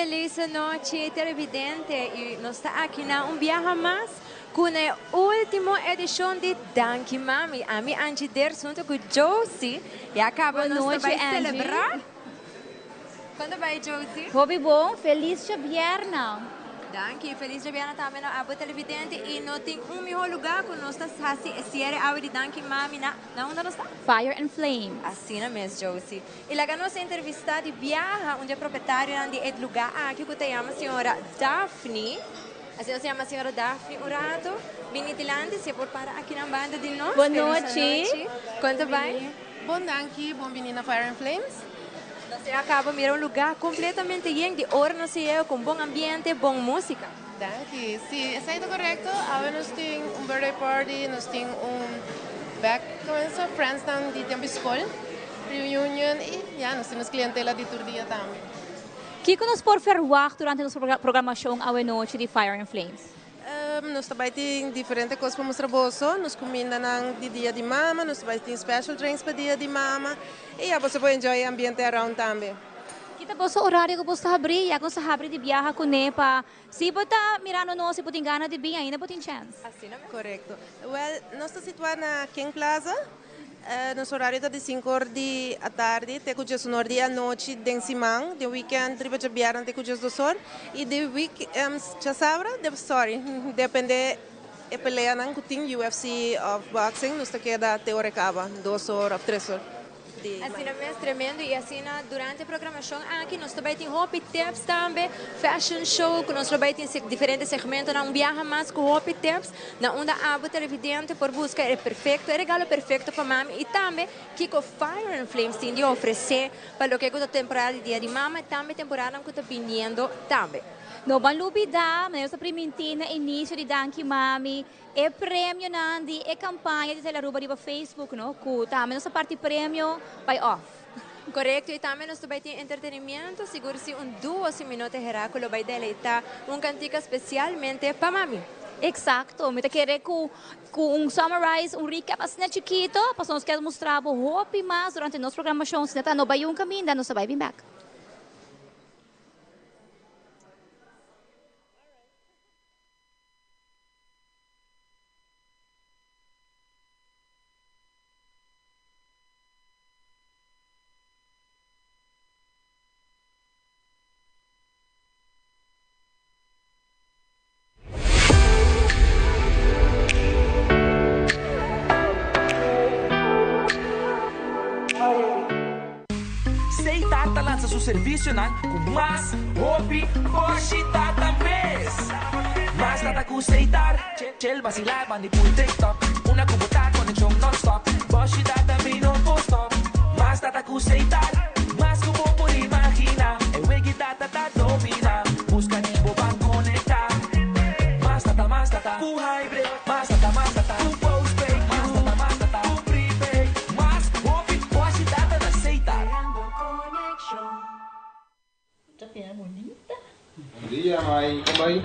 Felis nochi televidente y nos ta aki na un biaha mas cu na e ultimo edicion di Danki Mami. Ami Angie Ders hunto cu Josie ya caba Bon nos ta nochi, bay Angie. celebra. Con ta bay Josie? Hopi bon, felis djabièrnè. Danki, felis djabièrnè tambe na abo televidente y no tin un miho lugar cu nos ta haci e ciere awe di Danki Mami na na unda nos ta? Fire and Flames. Asina mes Josie. Y laga nos entrevista di biaha un di e propetarionan di e lugar aki cu ta yama señora Daphne. Asina nos yama señora Daphne un rato. Bini dilanti si e por para aki nan banda di nos. Bon Feliz nochi. anochi. Con ta bay? Bon danki, bon bini na Fire and Flames. Nos a caba mira un lugar completamente yen di ora nos a yega cu un bon ambiente, bon musica. Danki. Si, esey ta corecto. Awe nos tin un birthday party, nos tin un back, como eso, friendsnan di tempo di scol, reunion y ya, nos tin nos clientela di tur dia tambe. Kico nos por verwacht durante nos programacion awe nochi di Fire and Flames? Nos ta bay tin diferente cos pa mustra boso, nos cumindanan di dia di mama, nos ta bay tin special drinks pa dia di mama y ya boso por enjoy e ambiente around tambe. Ki ta boso horario cu boso ta habri? Ya cu nos ta habri di biaha cune pa si bo ta mirando nos y bo tin gana di bin ainda bo tin chance. Asina mes. Corecto. Well, nos ta situa na King Plaza. Nos horario ta di sinku or di atardi te ku djes un or di anochi den siman, den weekend riba djabièrnè te ku djesdos or i di week djasabra, sorry, depende e peleanan ku tin UFC of boxing nos ta keda te ora e kaba, dos or of tres or. Di Asina mes tremendo y asina durante e programacion aki nos ta bay tin hopi tips tambe, fashion show cu nos lo bay tin diferente segmentonan un biaha mas cu hopi tips na unda abo televidente por busca e perfecto e regalo perfecto pa mami y tambe kico Fire and Flames tin di ofrece pa loke cu ta temporada di dia di mama y tambe temporadanan cu ta biniendo tambe. No ban lubida, manera nos ta priminti na inicio di Danki Mami, E premionan di e campaña di Tele Aruba riba Facebook no, cu tambe nos ta parti premio bay off. Corecto y tambe nos ta bay tin entretenimiento, sigur si un duo si mi no ta hera cu lo bay deleita un cantica specialmente pa mami. Exacto, mi ta kere cu cu un summarize, un recap asina chikito, pasobra nos kier mustra bo hopi mas durante nos programacion, si no ta no bay un caminda, nos ta bay bin bek. Seitar ta lansa su servisionan ku mas hopi boshi tata mes. Mas tata ku Seitar, chel basilá bandi pul TikTok. Una ku bo ta konekshon nònstòp, boshi tata mi no por stòp. Mas tata ku Seitar, mas ku bo por imaginá. E wegi tata ta dominá, buska di bo ban konektá. Mas tata, mas tata ku hybrid, mas tata, mas tata ku postpaid, mas tata, mas tata ku prepaid. Mas hopi boshi tata na Seitar. Ta bira bunita. Bon dia mai, kon bai?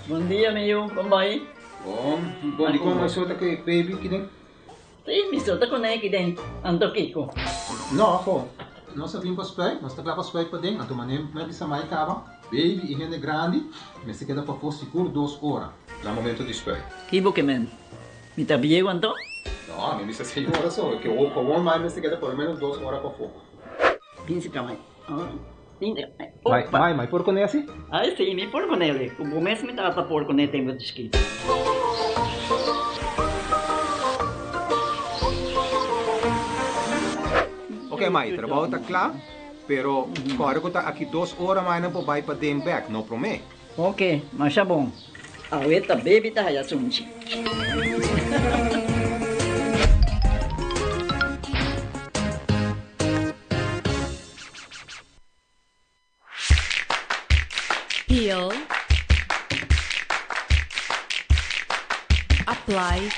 Bon dia mi yu, kon bai? Bon, bon di kon mai so ta ku e baby kiden? Si, mi so ta kuné kiden, anto kiko? No, ho, nos a bin pa spuit, nos ta kla pa spuit paden, anto manera mi a bisa mai kaba, baby i hende grandi mester keda pafó sigur dos ora na momento di spuit. Ki bo ke men? Mi ta bieu anto? No, mi bisa seis ora so, ke gewoon mai mester keda por lo menos dos ora pafó. Bin si ta mai. Mai, mai, mai por kuné asi? Ai si, mi por kuné li. Ku bo mes mi tata por kuné tempu di chikito. Ok mai, trabou ta kla, pero kòrda ku ta aki dos ora mai nan por bai paden bèk, no promé. Ok, masha bon. Awe ta baby ta haya sunchi. Peel Apply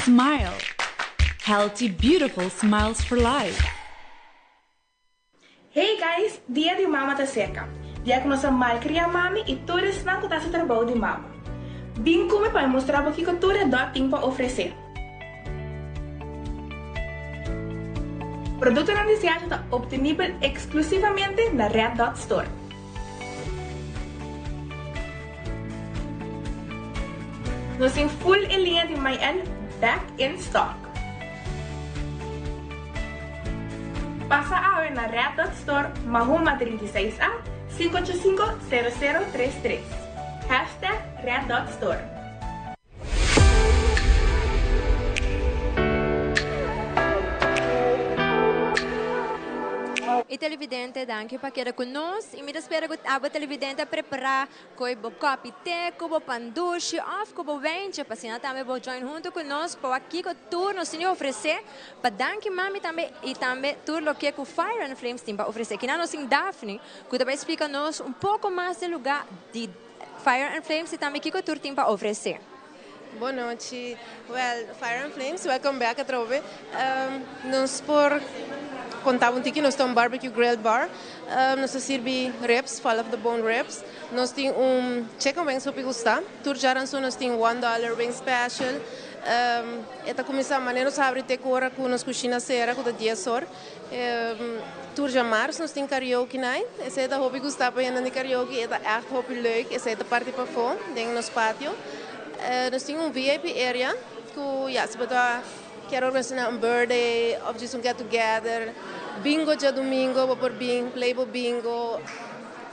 Smile Healthy beautiful smiles for life. Hey guys, Dia di Mama ta serka. Dia ku nos a malkria mami i tur esnan ku ta hasi trabou di mama. Bin ku mi pa mi mustra bo kiko tur e dòt tin pa ofresé. Produktonan di CH ta obtenibel eksklusivamente na Red Dot Store. Nos tin full e liña di My-N back in stock. Pasa awe na Red Dot Store, Mahuma 36 A, 585 0033. Hashtag Red Dot Store. E televidente, danki pa keda ku nos. I mi ta spera ku abo televidente a prepará koe bo kòpi te, ku bo pan dushi òf ku bo wentje pa asina tambe bo join huntu ku nos pa wak kiko tur nos tin di ofresé pa danki mami tambe i tambe tur loke ku Fire and Flames tin pa ofresé. Kinan nos tin Daphne ku ta bai splika nos un poko mas di lugá di Fire and Flames i tambe kiko tur tin pa ofresé. Bon nochi. Well, Fire and Flames, welcome back atrobe. Nos por conta un tiki, nos ta un barbecue grill bar. Nos ta sirbi ribs, fall off the bone ribs. Nos tin un chicken wings hopi gusta. Tur djaranson nos tin $1 wing special. E ta cuminsa manera nos habri te cu ora cu nos cushina cera cu ta 10 or. Tur djamars nos tin karaoke night. Esei ta hopi gusta pa hende di karaoke. E ta ègt hopi leuk. Esei ta parti pafó den nos patio. Nos tin un VIP area ku ya si bo ta kier organisá un birthday òf djis un get together. Bingo djadumingo bo por bin play bo bingo,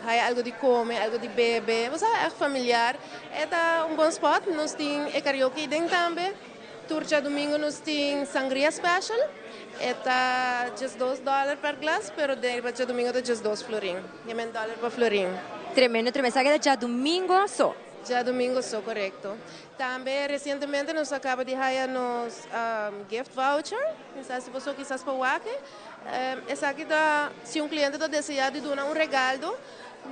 haya algu di kome, algu di bebe. Bo sa ègt familiar. E ta un bon spòt. Nos tin e karaoke den tambe. Tur djadumingo nos tin sangria special. E ta 12 dòler per glas, pero den riba djadumingo ta 12 florin. Je men dòler pa florin. Tremendo, tremendo. Esaki ta djadumingo so. Djadumingo so, korekto. Tambe resientemente nos a kaba di haya nos gift voucher. Mi sa si boso kisas por wak. Esaki ta si un kliente ta deseá di duna un regaldo.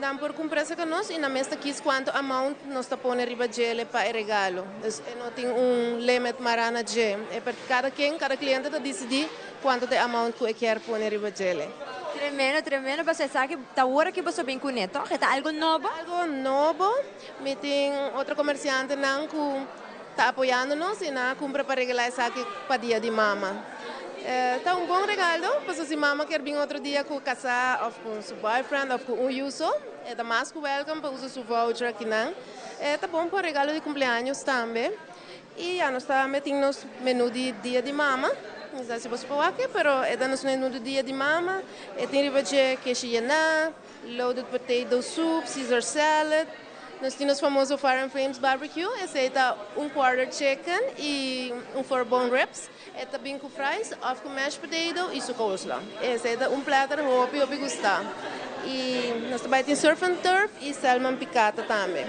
Nan por cumpra esaki nos y nan mes ta kies cuanto amount nos ta pone riba djele pa e regalo. Dus e no tin un limit mara na dje. E per cada ken, cada cliente ta dicidi cuanto ta e amount cu e kier pone riba djele. Tremendo, tremendo pasobra esaki ta ora ki boso bin cune, toch? E ta algo nobo? Algo nobo. Mi tin otro comerciantenan cu ta apoyando nos y nan a cumpra pa regala esaki pa dia di mama. Ta un bon regalo, pasobra si mama kier bin otro dia cu casa of cu su boyfriend of cu un yu so, e ta mas cu welcome pa usa su voucher akinan. E ta bon pa regalo di cumpleaños tambe. Y ya nos tambe tin nos menu di dia di mama. No sa si boso por wak e, pero e ta nos menu di dia di mama. E tin riba dje keshi yená, loaded potato soup, Caesar salad. Nos tin nos famoso Fire and Flames barbecue. Esei ta un quarter chicken y un four bone ribs. E ta bin cu fries of cu mashed potato y su coleslaw. Esei ta un platter hopi hopi gusta. Y nos ta bay tin surf and turf y salmon piccata tambe.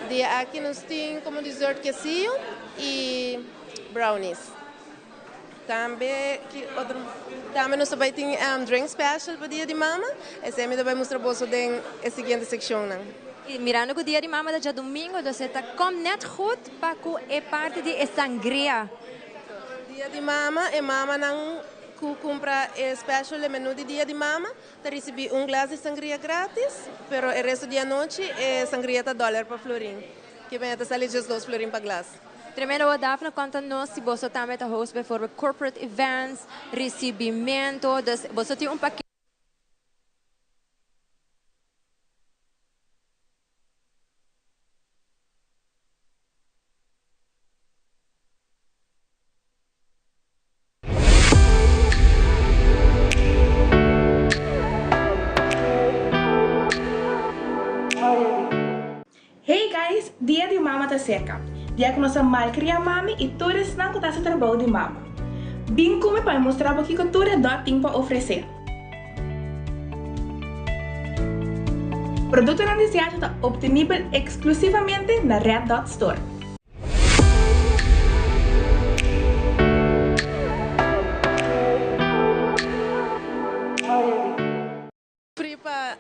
Dia aki nos tin como dessert quesillo y brownies. Tambe ki otro tambe nos ta bay tin drink special pa dia di mama. Esei mi ta bay mustra boso den e siguiente seccionnan. Y mirando cu dia di mama ta djadomingo, dus e ta kom net goed pa cu e parti di e sangria. Dia di mama, e mamanan cu cumpra e special e menu di dia di mama ta ricibi un glas di sangria gratis, pero e resto di anochi e sangria ta dollar pa florin, ke mea ta sali 12 florin pa glas. Tremendo bo Daphne, conta nos si boso tambe ta host bijvoorbeeld corporate events, ricibimento, dus boso tin un pakete. Hey guys, Dia di Mama ta serka. Dia ku nos a malkria mami i tur esnan ku ta hasi trabou di mama. Bin ku mi pa mi mustra bo kiko tur e dòt tin pa ofresé. Produktonan di Seattle ta optenibel eksklusivamente na Red Dot Store. Free pa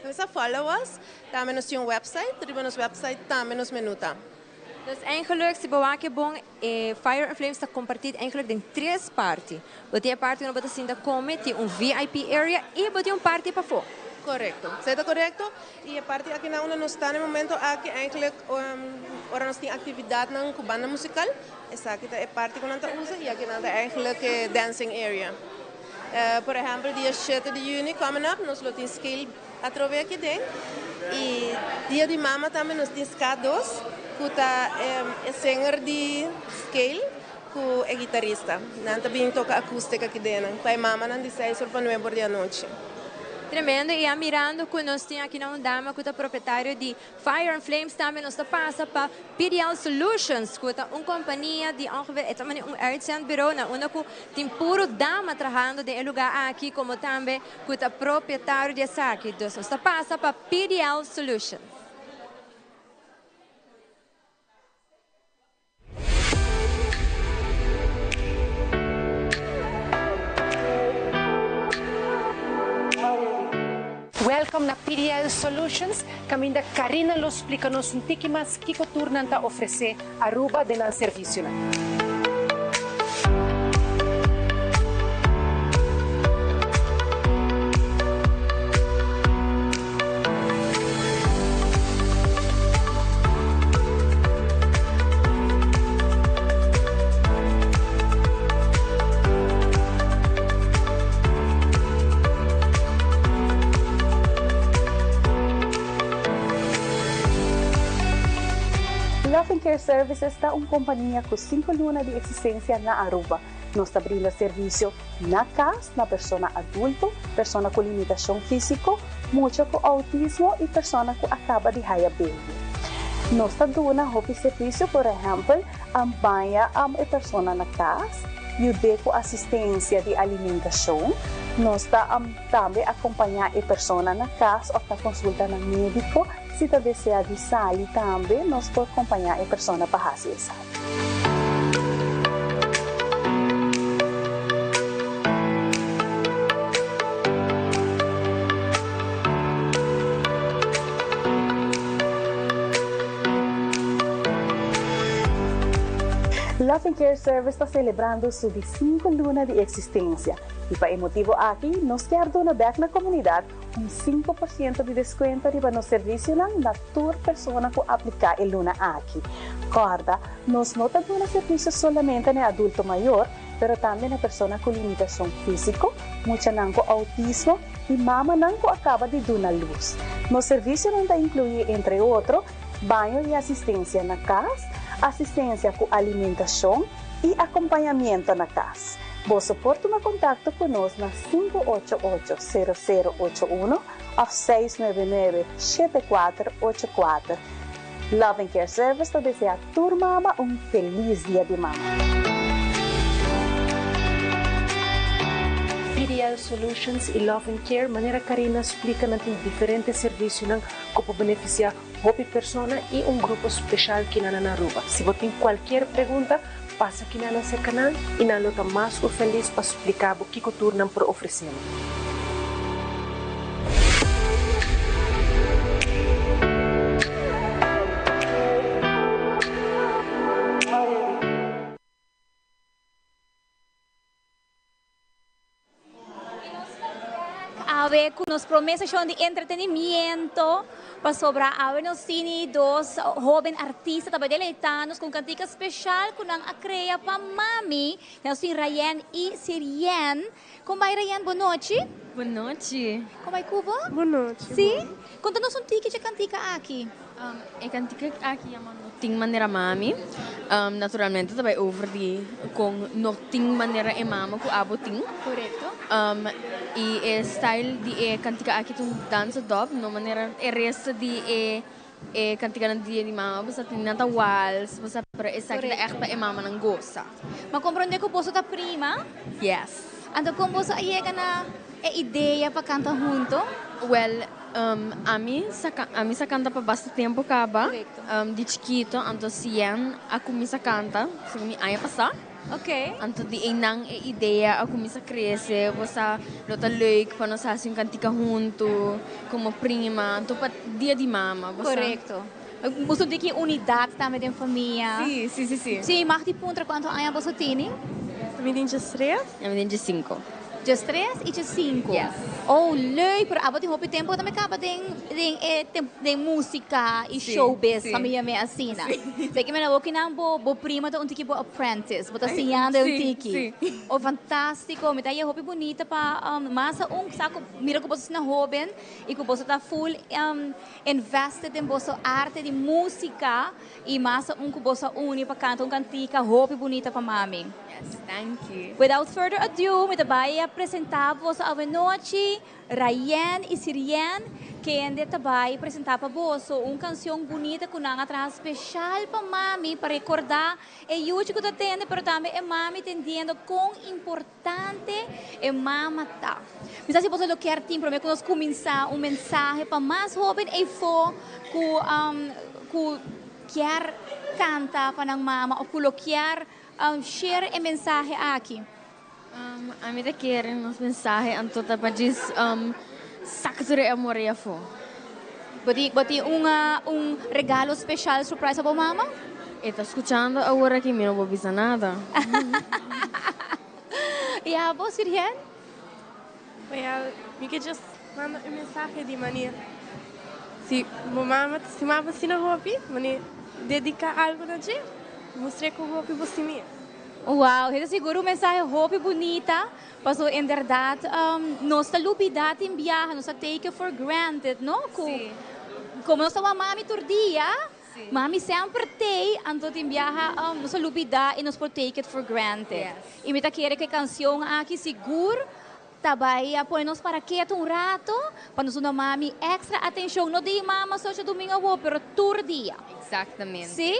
sa follow us, tambe nos tin un website, riba nos website tambe nos menu ta. Dus eigenlijk si bo wak e bon e Fire and Flames ta comparti eigenlijk den tres parti. Bo tin e parti unda bo ta sinta come, tin un VIP area y bo tin un parti pafó. Correcto, esei ta correcto. Y e parti aki na unda nos ta na e momento aki eigenlijk ora nos tin actividadnan cu banda musical, esaki ta e parti cu nan ta usa y aki nan ta eigenlijk e dancing area. Por ehempel, dia 7 di juni coming up, nos lo tin scale atrobe aki den. Y dia di mama tambe nos tin ska 2, cu ta e singer di scale cu e guitarista. Nan ta bin toca acústica aki den, pa e mamanan di 6 or pa 9 or di anochi. Tremendo, y a mirando cu nos tin aki na un dama cu ta propietario di Fire and Flames, tambe nos ta pasa pa PDL Solutions, cu ta un compania di ongeveer, e ta mane un uitzendbureau na unda cu tin puro dama trahando den e lugar aki, como tambe cu ta propietario di esaki. Dus nos ta pasa pa PDL Solutions. Welcome na PDL Solutions, caminda Karina lo splica nos un tiki mas kico tur nan ta ofrece Aruba den nan servicionan. Loving Care Services ta un compania cu cinco luna di existencia na Aruba. Nos ta brinda servicio na cas na persona adulto, persona cu limitacion fisico, mucha cu autismo y persona cu a caba di haya baby. Nos ta duna hopi servicio, por ehempel, baña e persona na cas, yud'é cu asistencia di alimentacion. Nos ta tambe acompaña e persona na cas of na consulta na medico. Si ta desea di sali tambe, nos por compaña e persona pa haci esaki. Loving Care Service ta celebrando su di cinco luna di existencia y pa e motibo aki nos kier duna bek na comunidad un 5% di descuento riba nos servicionan na tur persona cu aplica e luna aki. Corda, nos no ta duna servicio solamente na e adulto mayor, pero tambe na persona cu limitacion fisico, muchanan cu autismo y mamanan cu a caba di duna luz. Nos servicionan ta inclui, entre otro, baño y asistencia na cas, asistencia cu alimentacion y acompañamiento na cas. Boso por tuma contacto cu nos na 588 0081 of 699 7484. Loving Care Service ta desea tur mama un feliz Dia di Mama. PDL Solutions y Loving Care, manera Karina a splica, nan tin diferente servicionan cu por beneficia hopi persona y un grupo special kinan na Aruba. Si bo tin cualkier pregunta, pasa kinan acerca nan y nan lo ta mas cu feliz pa splica bo kico tur nan por ofrece bo. Awe ku nos prome seshon di entretenimiento pasobra awe nos tini dos hoben artista ta bai deleita nos ku un kantika speshal ku nan a krea pa mami. Nos tin Rayen i Sirien. Kon bai Rayen, bo nochi? Bo nochi. Kon bai ku bo? Bo nochi. Si? Konta nos un tiki dje kantika aki. E kantika aki yama No tin manera mami. Naturalmente ta bai over di kon no tin manera e mama ku abo tin. Korekto. I e style di e kantika aki ta un dansa dòp, no manera e resto di e E kantikanan di dia di mama bo sa tin nan ta wals, bo sa, pero esaki ta ègt pa e mamanan gosa. Ma komprondé ku boso ta prima? Yes. Anto kon boso a yega na e idea pa kanta hunto? Wèl, ami sa ami sa kanta pa basta tempu kaba, di chikito, anto Sien a kuminsá kanta segun mi aña pasá. Ok. Anto di einan e idea a cuminsa crece, bo sa lo ta leuk pa nos haci un cantica hunto como prima, anto pa dia di mama, bo sa. Correcto. Boso tin ki unidad tambe den famia. Si, si, si, si. Si, mag di puntra cuanto aña boso tini? Mi tin diestres. Mi tin diescinco. 13 y 5. Yes. Oh, leuk. Pero abo tin hopi tempo tambe caba den e den musica y showbiz, famia me asina. Sei que me na nan bo prima ta un tiki bo apprentice, bo ta siñando un tiki. Si. Oh, fantastico. Mi ta haya hopi bunita pa mas un saco mira cu bo na hoben y cu bo ta full invested den boso arte di musica y mas un cu bo uni pa canta un cantica hopi bunita pa mami. Yes, thank you. Without further ado, mi ta bay presenta boso awe nochi, Ryan y Sirien, kende ta bay presenta pa boso un cancion bunita cu nan a traha special pa mami, pa recorda e yuchi cu ta tende, pero tambe e mami tendiendo con importante e mama ta. Mi sa si boso lo kier tin, prome cu nos cuminsa, un mensahe pa mas hoben eyfo cu kier canta pa nan mama of cu lo kier share e mensahe aki. Ami ta kere nos mensahe anto ta pa djis saca tur e amor ey afo. Bo tin un regalo special surprise pa bo mama? E ta scuchando awor aki, mi no por bisa nada. Ya, bo, Sirien? Well, mi ke just manda un mensahe di manera. Si bo mama ta stima bo asina hopi, mane dedica algo na dje, mustra cu hopi bo stim'é. Wow, esey sigur un mensahe hopi bunita. Paso en berdad nos ta lubida tin biaha, nos ta take it for granted, no? Cu como nos ta wak mami tur dia, mami semper t'ey, anto tin biaha nos ta lubida y nos por take it for granted. Y mi ta kere cu e cancion aki sigur ta bay a pone nos para keto un rato, pa nos duna mami extra atencion, no di mama so djadomingo awo, pero tur dia. Exactamente. Si?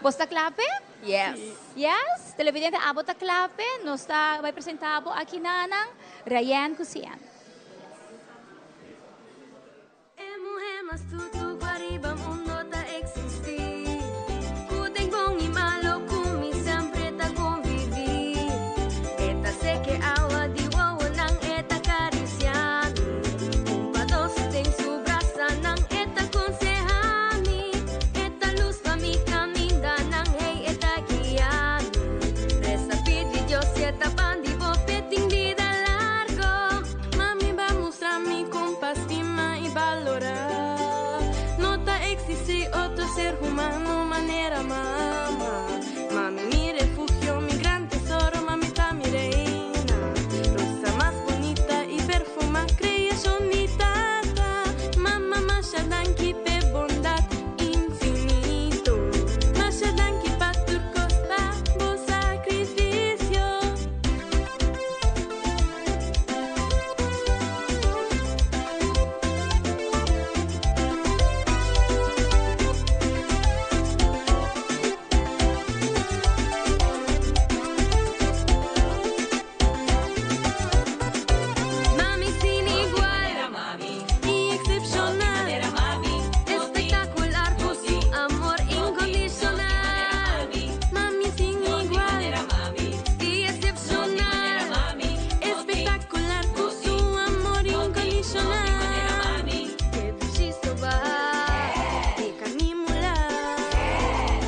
Bo sta cla p'e? Yes. Yes? Televidente, abo ta cla p'e? Nos ta bay presenta bo aki nanan, Ryan cu Sian. E muhe mas tutu cu ariba mundo ta existi. Cu den bon y malo cu mi sempre ta convivi. E ta seque awa di wowonan, e ta caricia mi. Un pa dos den su brasanan, e ta conseha mi. E ta luz pa mi camindanan, hey, e ta guia mi. Reza pidi Dios si e ta bandi bo p'e tin bida largo. Mami b'a mustra mi con pa stima y valora. No ta existi otro ser humano manera mama. Mami mi refugio, mi gran tesoro, mami ta mi reina. Rosa mas bunita y perfuma creacion di tata. Mama masha danki p'e bondad infinito. Masha danki pa tur cos pa bo sacrificio. Mami sin igual y excepcional. Espectacular cu su amor incondicional. Mami sin igual y excepcional. Espectacular cu su amor incondicional. E dushi soba, E carni mula,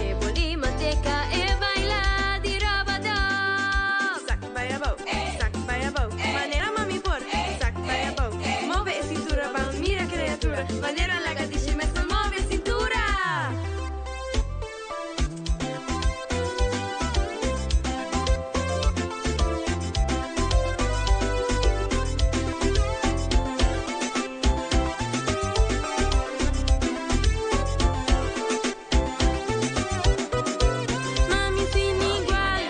e boli manteca, e baila di rabadab. Sac bay abou, sac bay abou. Manera mami por, sac bay abou. Move e cintura, ban mira criatura. Manera laga dishi mester move cintura. Mami sin igual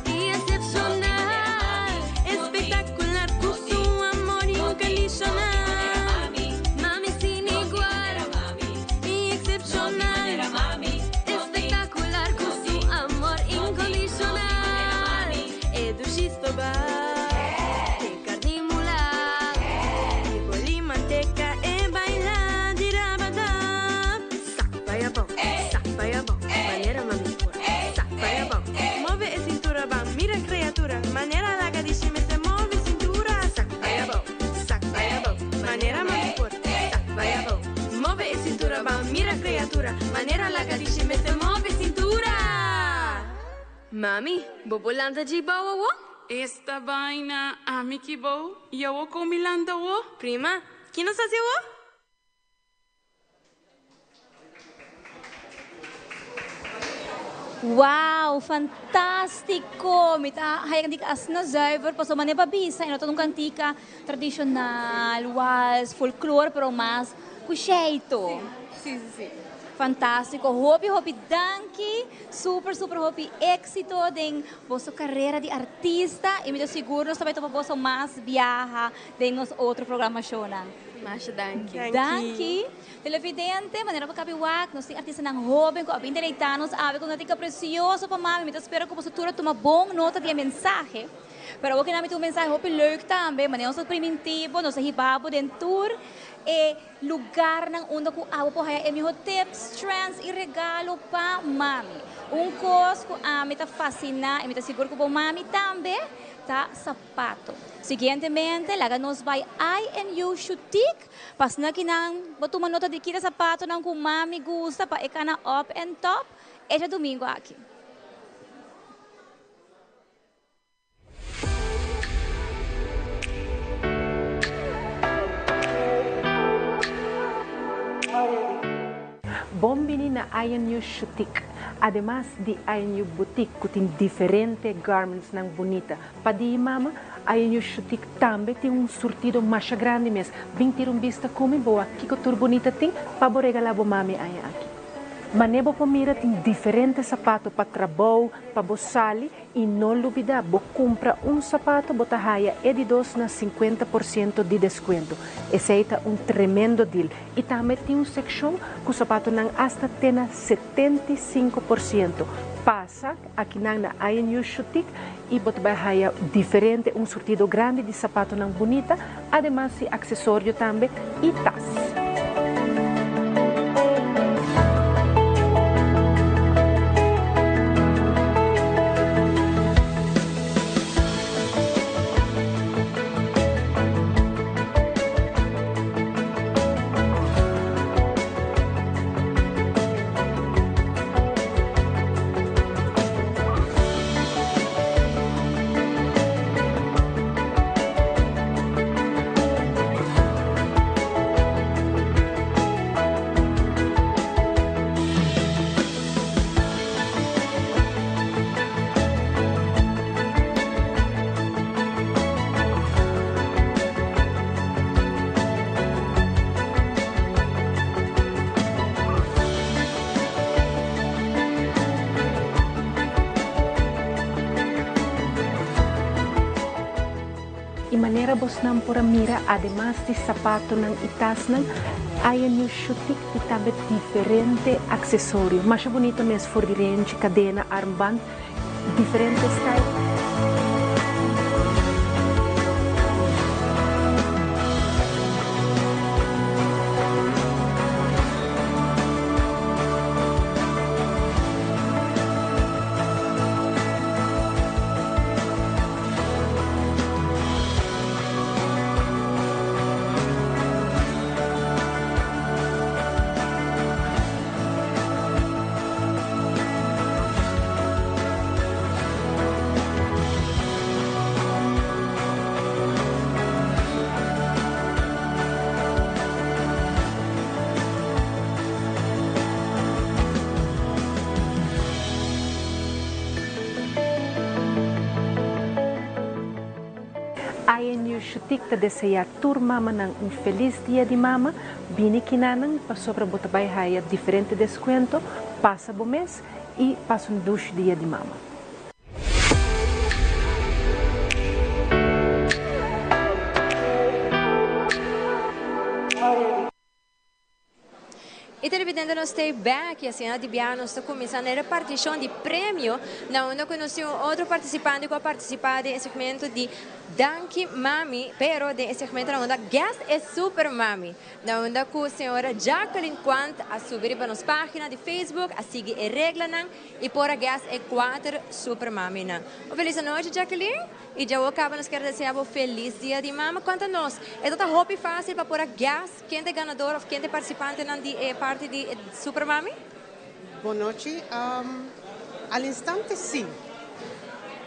y excepcional. Espectacular cu su amor incondicional. Mami sin igual y excepcional. Espectacular cu su amor incondicional. E dushi soba, E carni mula, E boli manteca e baila di rabadab. Sac bay abou, sac bay abou. Manera mami por, sac bay abou. Move e cintura ban, mira criatura. Manera laga dishi mester move cintura. Sac bay abou, sac bay abou. Manera mami por, sac bay abou. Move e cintura ban, mira criatura. Manera laga dishi mester move cintura. Mami, bo por lanta djis bou awo? Esta baina, ami ki bou, i awo kon mi lanta awo? Prima, ki nos hasi awo? Wow, fantástiko! Mi ta haya kantika asina zuiver, pasobra manera pa bisa e no ta un kantika tradishonal, wals, folklor, pero mas ku sheito. Sí, sí, sí. Fantástiko, hopi hopi danki, super super hopi éksito den boso karera di artista i mi ta sigur nos ta bai topa boso mas biaha den nos otro programashonnan. Masha danki. Danki. Televidente, manera bo kabi wak, nos tin artistanan hoben ku a bin deleitá nos awe ku notika presioso pa mami. Mi ta spera ku boso tur a tuma bon nota di e mensahe. Pero awor kina mi tin un mensahe hopi leuk tambe, manera nos ta primintí bo, nos a hiba bo den tur e lugarnan unda ku abo por haya e mihó tips, trends i regalo pa mami. Un kos ku ami ta fasiná i mi ta sigur ku bo mami tambe, ta sapato. Siguientemente laga nos bai INU Shutik pa asina ki nan bo tuma nota di kita sapatonan ku mami gusta pa e kana up and top e djadumingu aki. Bon bini na INU Shutik. Ademas di INU Boutique ku tin diferente garmentsnan bunita pa di mama, INU Shutik tambe tin un surtido masha grandi mes. Bin tira un bista ku mi bo wak kiko tur bunita tin pa bo regala bo mami aña aki. Mane bo por mira tin diferente sapato pa trabou, pa bo sali i no lubida bo kumpra un sapato bo ta haya e di dos na 50% di deskuento. Esei ta un tremendo deal. I tambe tin un sekshon ku sapatonan asta te na 75%. Pasa akinan na INU Shutik i bo ta bai haya diferente un surtido grandi di sapatonan bunita, ademas di aksesorio tambe i tas. I manera bosnan por a mira ademas di sapatonan i tasnan, INU Shutik tin tambe diferente aksesorio. Masha bunita mes for di renchi, kadena, armband, diferente style. INU Shutik ta deseá tur mamanan un felis dia di mama. Bini kinanan pasobra bo ta bai haya diferente deskuento. Pasa bo mes i pasa un dushi dia di mama. E televidente nos stay back y asina di bia nos ta cuminsa na e reparticion di premio na unda cu nos tin un otro participante cu a participa den e segmento di Danki Mami pero den e segmento na unda Guest e Super Mami na unda cu señora Jacqueline Quant a subi riba nos pagina di Facebook a sigui e reglanan y por a guest e cuater Super Maminan. Un feliz anochi Jacqueline. Y djawo caba nos kier desea bo feliz dia di mama. Conta nos, e ta ta hopi facil pa por a guest Ken ta e ganador of ken ta e participantenan di e parti di e Super Mami? Bon nochi. Al instante si.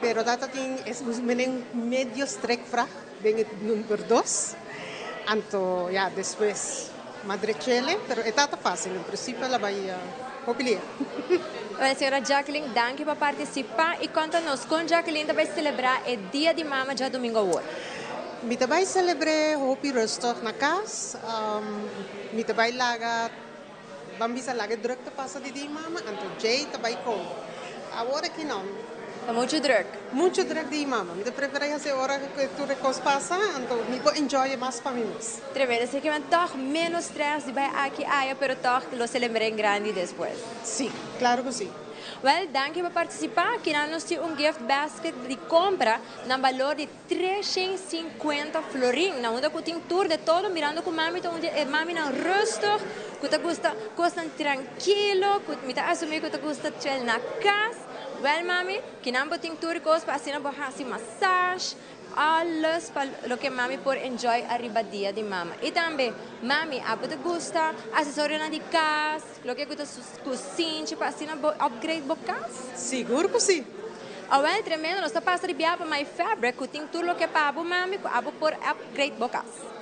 Pero tata tin es menen medio strikvraag den e number dos. Anto ya despues m'a drechele, pero e tata facil, en principio el a bay hopi lia. Bueno, señora Jacqueline, danki pa participa y conta nos con Jacqueline ta bay celebra e Dia di Mama djadomingo awor. Mi ta bay celebre hopi rustig na cas. Mi ta bay laga, ban bisa laga e drukte pasa di Dia di Mama, anto djey ta bay come. Awor aki no. Ta mucho druk. Mucho druk di mama. Mi ta prefera hasi ora cu tur e cos pasa, anto mi por enjoy e mas pa mi mes. Tremendo. Así que men toch menos stress di bay aki aya, pero toch lo celebra en grandi despues. Si, claro cu si. Wel, danki pa participa. Kinan nos tin un gift basket di compra na balor di 350 florin. Na unda cu tin tur de todo, mirando cu mami ta un di e maminan rustig, cu ta gusta cosnan trankilo, cu mi ta asumi cu ta gusta chel na cas. Wel mami, kinan bo tin tur cos pa asina bo haci massage, alles pa loke mami por enjoy ariba dia di mama. Y tambe, mami, abo ta gusta accesorionan di cas, loke cu ta cusinchi pa asina bo upgrade bo cas? Sigur cu si! Awel, tremendo, nos ta pasa di bia pa My Fabric cu tin tur loke pa abo mami cu abo por upgrade bo cas.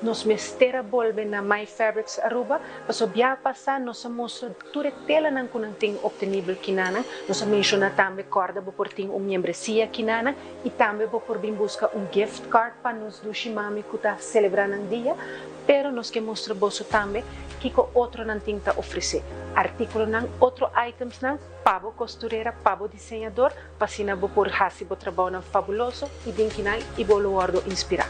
Nos mester a bolbe na My Fabrics Aruba pasobra bia pasa nos a mustra tur e telanan ku nan tin optenibel kinanan. Nos a menshoná tambe kòrda bo por tin un miembresia kinanan i tambe bo por bin buska un gift card pa nos dushi mami ku ta selebrá nan dia. Pero nos ke mustra boso tambe kiko otronan tin ta ofresé. Artíkulonan, otro itemsnan pa bo kosturera, pa bo diseñador, pa asina bo por hasi bo trabounan fabuloso i den kinan i bo lo wòrdu inspirá.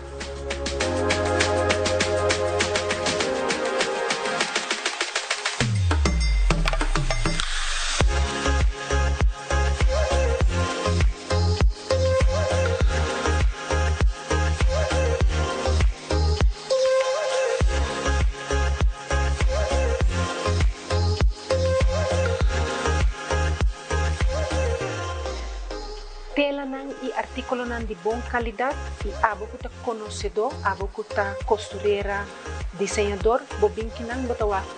Telanan i artíkulonan di bon kalidat i abo ku ta konosedó, abo ku ta kosturera, diseñador, bo bin kinan bo ta wak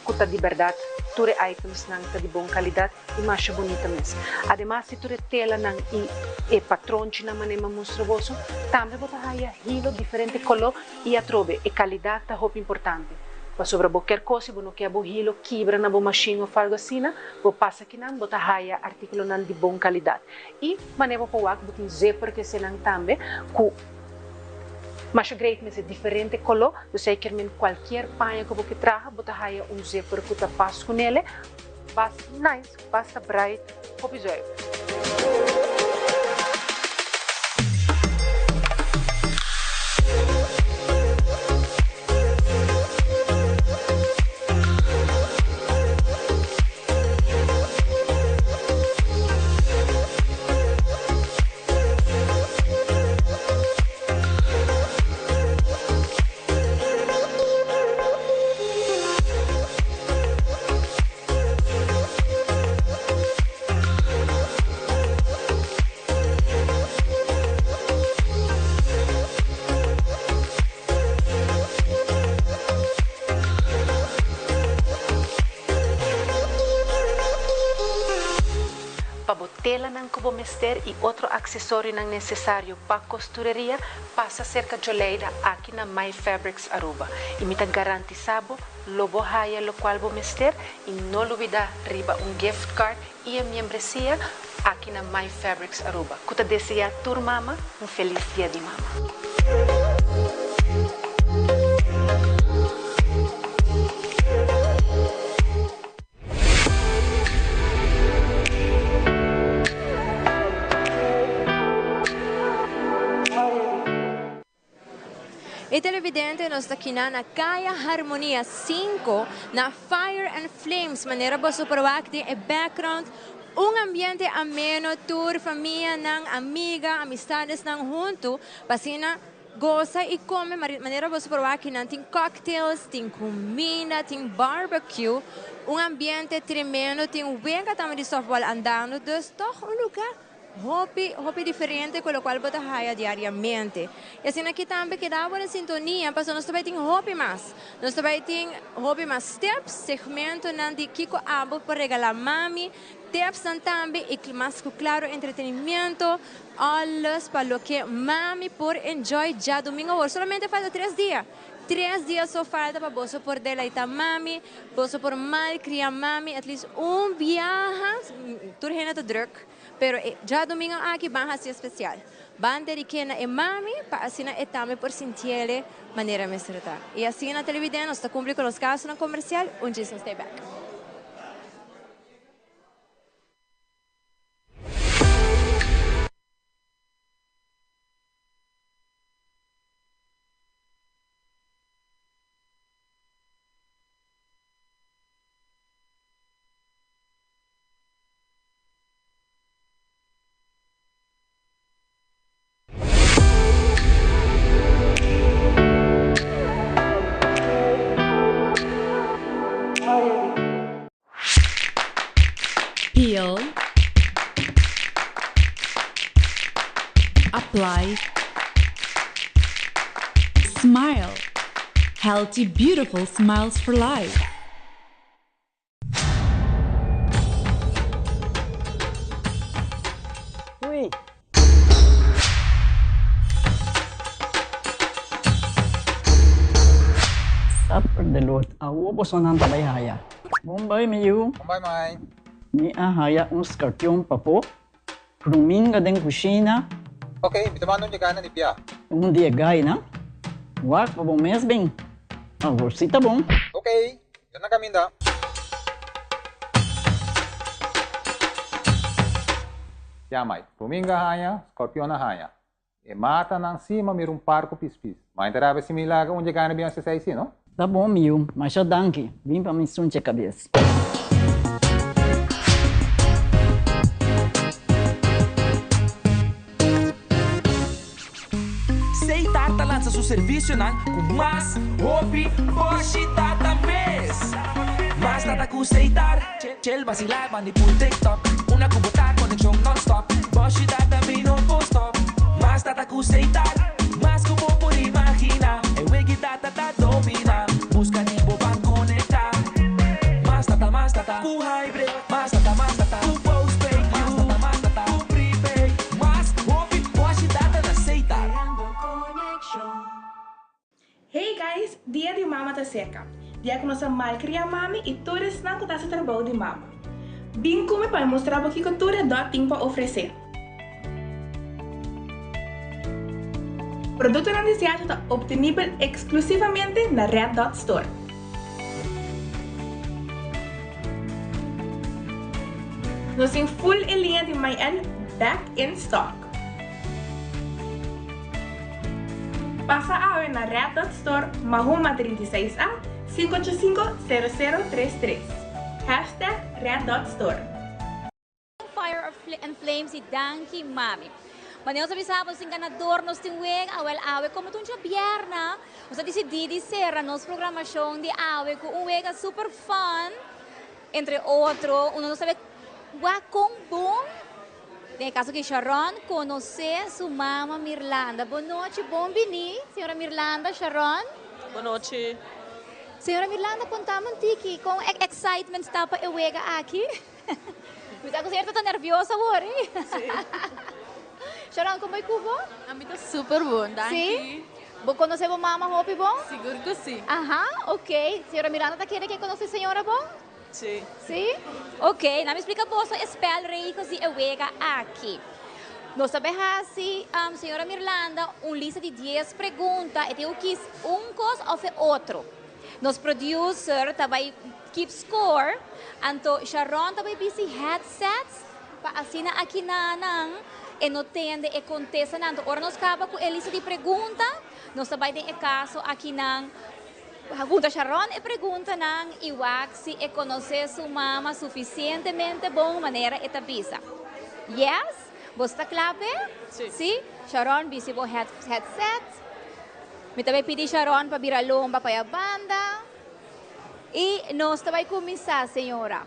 ku ta di bèrdat tur e itemsnan ta di bon kalidat i masha bunita mes. Ademas di tur e telanan i e patronchinan manera mi a mustra boso, tambe bo ta haya hilo diferente koló i atrobe e kalidat ta hopi importante. Pasobra bo kier kos i bo no kier bo hilo kibra na bo mashin òf algu asina, bo pasa kinan bo ta haya artíkulonan di bon kalidat. I manera bo por wak bo tin zipper ku esenan tambe ku masha great mes e diferente koló, dus ei kier men kualkier paña ku bo ke traha bo ta haya un zipper ku ta pas kunele. Basta nice, basta bright, hopi zuiver. Pa bo telanan ku bo mester i otro aksesorionan nesesario pa kostureria, pasa serka Joleida aki na My Fabrics Aruba i mi ta garantisa bo lo bo haya locual bo mester i no lubida riba un gift card i e miembresia aki na My Fabrics Aruba cu ta desea tur mama un feliz dia di mama. E televidente nos ta kina na Kaya Harmonia 5 na Fire and Flames manera boso por wak den e background un ambiente ameno tur famianan amiga amistadesnan hunto pa asina Gosa y come manera boso por wak nan tin cocktails, tin cuminda, tin barbecue, un ambiente tremendo, tin wega tambe di softball andando, dus toch un lugar. Hopi, hopi diferente cu locual bo ta haya diariamente. Y asina aki tambe keda bo den sintonia pasobra nos ta bay tin hopi mas. Nos ta bay tin hopi mas tips, segmentonan di kico abo por regala mami, tipsnan tambe y mas cu claro entretenimiento, alles pa loke mami por enjoy djadomingo awor. Solamente falta tres dia. Tres dia so falta pa boso por deleita mami, boso por malcria mami at least un biaha. Tur hende ta druk. Pero e djadumingo aki ban haci especial. Ban dedique na e mami pa asina e tambe por sintiele manera mester ta. Y asina televidente nos ta cumpli cu nos casonan comercial un djis nos ta back. Peel Apply Smile Healthy beautiful smiles for life. Ui. Supper de lot. Awo bosonan ta bai haya. Bon bai mi yu. Bon bai mai. Mi a haya un skarpion papo. Pruminga den kushina. Ok, mi ta manda un yegana di bia. Un di e gainan. Wak pa bo mes bin. Awor si ta bon. Ok, ya na kaminda. Ya mai, pruminga haña, skorpion a haña. E matanan si ma mira un par ku pispis. Ma e ta rabia si mi laga un yegana bin hasi esei si, no? Ta bon mi yu, masha danki. Bin pa mi sunche kabes. Seitar ta lansa su servisionan ku mas hopi boshi tata mes. Mas tata ku Seitar, chel basilá bandi pul TikTok. Una ku bo ta konekshon nònstòp, boshi tata mi no por stòp. Mas tata ku Seitar, mas ku bo por imaginá. E wiki tata ta dominá, buska di bo ban konektá. Mas tata, mas tata ku hybrid, mas tata, mas tata ku postpaid, mas tata, mas tata ku prepaid. Mas hopi boshi tata na Seitar. Hey guys, Dia di Mama ta serka. Dia ku nos a malkria mami i tur esnan ku ta hasi trabou di mama. Bin ku mi pa mi mustra bo kiko tur e dòt tin pa ofresé. Produktonan di Seattle ta optenibel eksklusivamente na Red Dot Store. Nos tin full e liña di My-N back in stock. Pasa awe na Red Dot Store, Mahuma 36 A, 585 0033. Hashtag Red Dot Store. Fire and Flames y danki mami. Manera nos a bisa bo sin ganador nos tin wega, awel awe como ta un djabierna nos a dicidi di cera nos programacion di awe cu un wega super fun entre otro uno no sabe wak con bon Den e caso aki Sharon conoce su mama Mirlanda. Bon nochi, bon bini señora Mirlanda, Sharon. Bon nochi. Señora Mirlanda contame un tiki con e excitement ta pa e wega aki. Mi sa cu señora ta nervioso awor eh. Si. Sharon como e cu bo? Ami ta super bon, danki. Si? Bo conoce bo mama hopi bon? Sigur cu si. Aha, ok. Señora Mirlanda ta kere ke conoce señora bon? Sí. Sí? Ok, na mi splika boso e spelregels di e wega aki. Nos ta bay hasi, señora Mirlanda, un lista di dies pregunta e tin ku kis un kos of e otro. Nos producer ta bay keep score, anto Sharon ta bay bisti headsets pa asina aki na nan e no tende e kontestanan. Anto ora nos kaba ku e lista di pregunta, nos ta bay den e kaso aki nan. Junta Sharon e preguntanan y wak si e conoce su mama suficientemente bon manera e ta bisa. Yes? Bo sta cla p'e? Si. Si? Sharon bisti bo headset. Mi ta bay pidi Sharon pa bira lomba pa e banda. Y nos ta bay cuminsa, señora.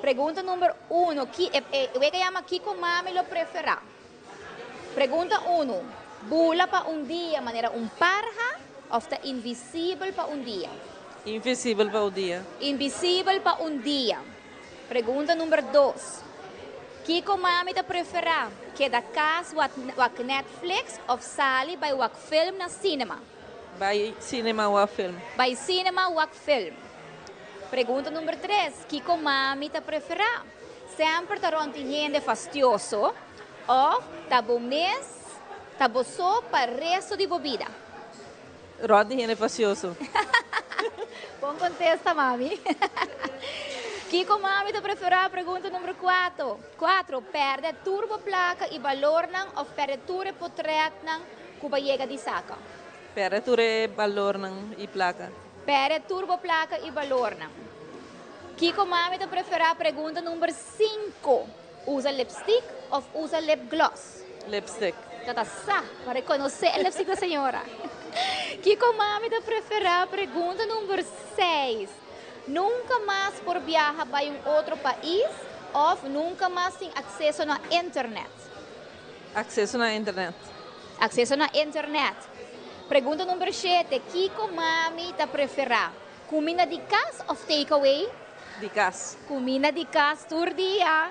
Pregunta number 1. Ki, e, e, wega yama Kiko Mami lo prefera. Pregunta 1. Bula pa un dia manera un parha of ta invisibel pa un dia? Invisibel pa un dia. Invisibel pa un dia. Pregunta number 2. Kiko mami ta prefera? Keda cas wak Netflix of sali bay wak film na cinema? Bay cinema wak film. Bay cinema wak film. Pregunta number 3. Kiko mami ta prefera? Semper ta rond di hende fastioso of ta bo mes, ta bo so pa resto di bo bida? Rond di hende fastioso. Bon contesta, mami. Kiko mami ta prefera? Pregunta number 4. 4. Perde tur bo placa y balornan of perde tur e potretnan cu bo a yega di saca? Perde tur e balornan y placa. Perde tur bo placa y balornan. Kiko mami ta prefera? Pregunta number 5. Usa lipstick of usa lip gloss? Lipstick. Ta sa, pa reconoce e lipstick da señora. Kiko mami ta prefera? Pregunta number 6. Nunca mas por viaha pa un otro pais of nunca mas tin acceso na internet? Acceso na internet. Acceso na internet. Pregunta number 7. Kiko mami ta prefera? Cuminda di cas of takeaway? Di cas. Cuminda di cas tur dia.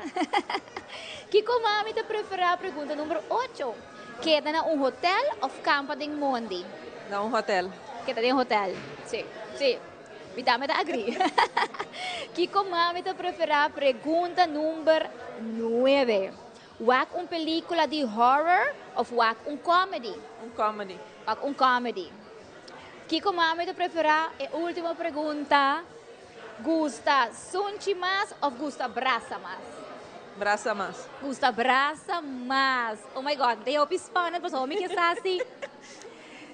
Kiko mami ta prefera? Pregunta number 8. Keda na un hotel of campa den mondi? Na un hotel. Keda den hotel. Si. Mi tambe ta agree. Kiko mami ta prefera? Pregunta number 9. Wak un pelicula di horror of wak un comedy? Un comedy. Wak un comedy. Kiko mami ta prefera? E ultimo pregunta. Gusta sunchi mas of gusta brasa mas? Brasa mas. Gusta brasa mas. Oh my God, ta hopi spannend, pasobra mi ke sa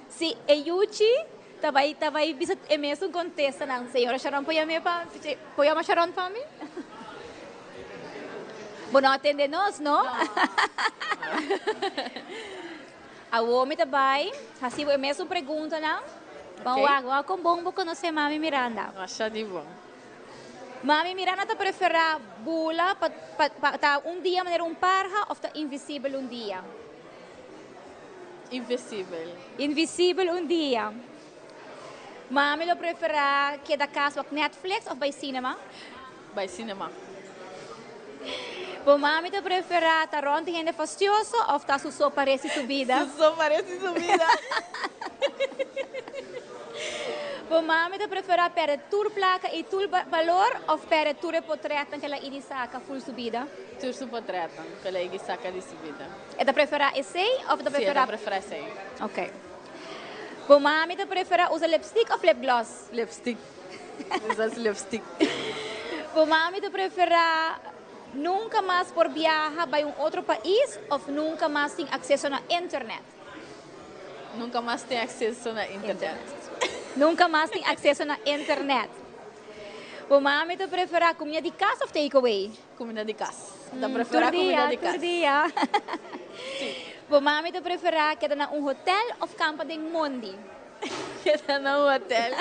si e yuchi ta bay bisa e mesun contesta nan. Señora Sharon, por yama Sharon pa mi? Bo no atende nos, no? Awo mi ta bay hasi e mesun pregunta nan. Ban wak, wak con bon bo conoce Mami Miranda. Masha di bon. Mami Miranda ta prefera bula pa ta un dia manera un parha of ta invisibel un dia? Invisibel. Invisibel un dia. Mami lo prefera keda cas wak Netflix of bay cinema? Bay cinema. Bo mami ta prefera ta rond hende fastioso of ta su so pa resto su bida? Su so pa resto su bida. Bo mami ta prefera perde tur placa y tur balor of perde tur potret cu el a saca full su bida? Tur su potret cu el a saca di su bida. E ta prefera esey of ta Si, prefera? ta prefera esey. Ok. Bo mami ta prefera usa lipstick of lip gloss? Lipstick. Usa lipstick. Bo mami ta prefera nunca mas por viaha pa un otro pais of nunca mas tin acceso na internet? Nunca mas tin acceso na internet. Nunca mas tin acceso na internet. Bo mami ta prefera cuminda di cas of takeaway? Cuminda di cas. Ta prefera Tur dia, cuminda di cas. Tur dia. Bo mami ta prefera keda na un hotel of campa den mondi? Keda na un hotel.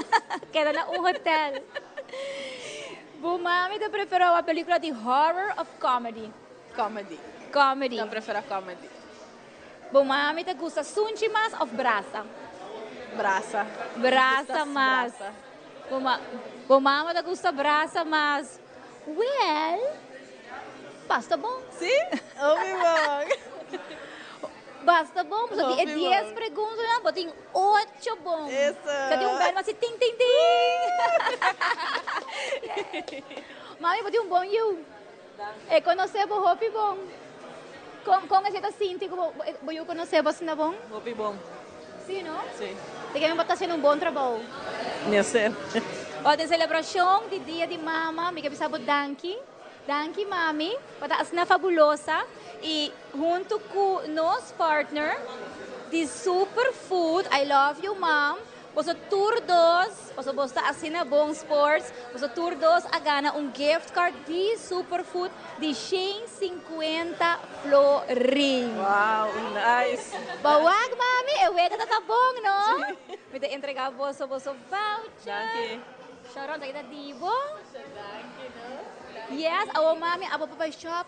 Keda na un hotel. Bo mami ta prefera un pelicula di horror of comedy? Comedy. Comedy. Ta prefera comedy. Bo mami ta gusta sunchi mas of brasa? Brasa. Brasa Gusta mas. brasa. Bo mama ta gusta brasa mas. Well, basta bon. Si? Hopi bon. Basta bon. Bo tin Hopi 10 bon. pregunta, no? Bo tin 8 bon. Eso. Bo tin un bel mas ting ting ting. Mami, bo tin un bon yiu. E conoce bo hopi bon. Con esey ta sinti cu bo yiu conoce bo asina bon? Hopi bon. Si, no? Si. Te cu bo ta haciendo un bon trabou. Mester. O, den celebracion di Dia di Mama, mi kier bisa bo danki. Danki, mami. Bo ta asina fabulosa. Y hunto cu nos partner di Superfood, I love you, mom. Boso tur dos, boso ta asina bon sports, boso tur dos a gana un gift card di Superfood di 150 florin. Wow, nice. Bawag, mami, e wega ta bon, no? Mi ta entrega boso boso voucher. Danki. Sharon, ta di bo. Danki, no? Yes, awo mami abo pa bai shop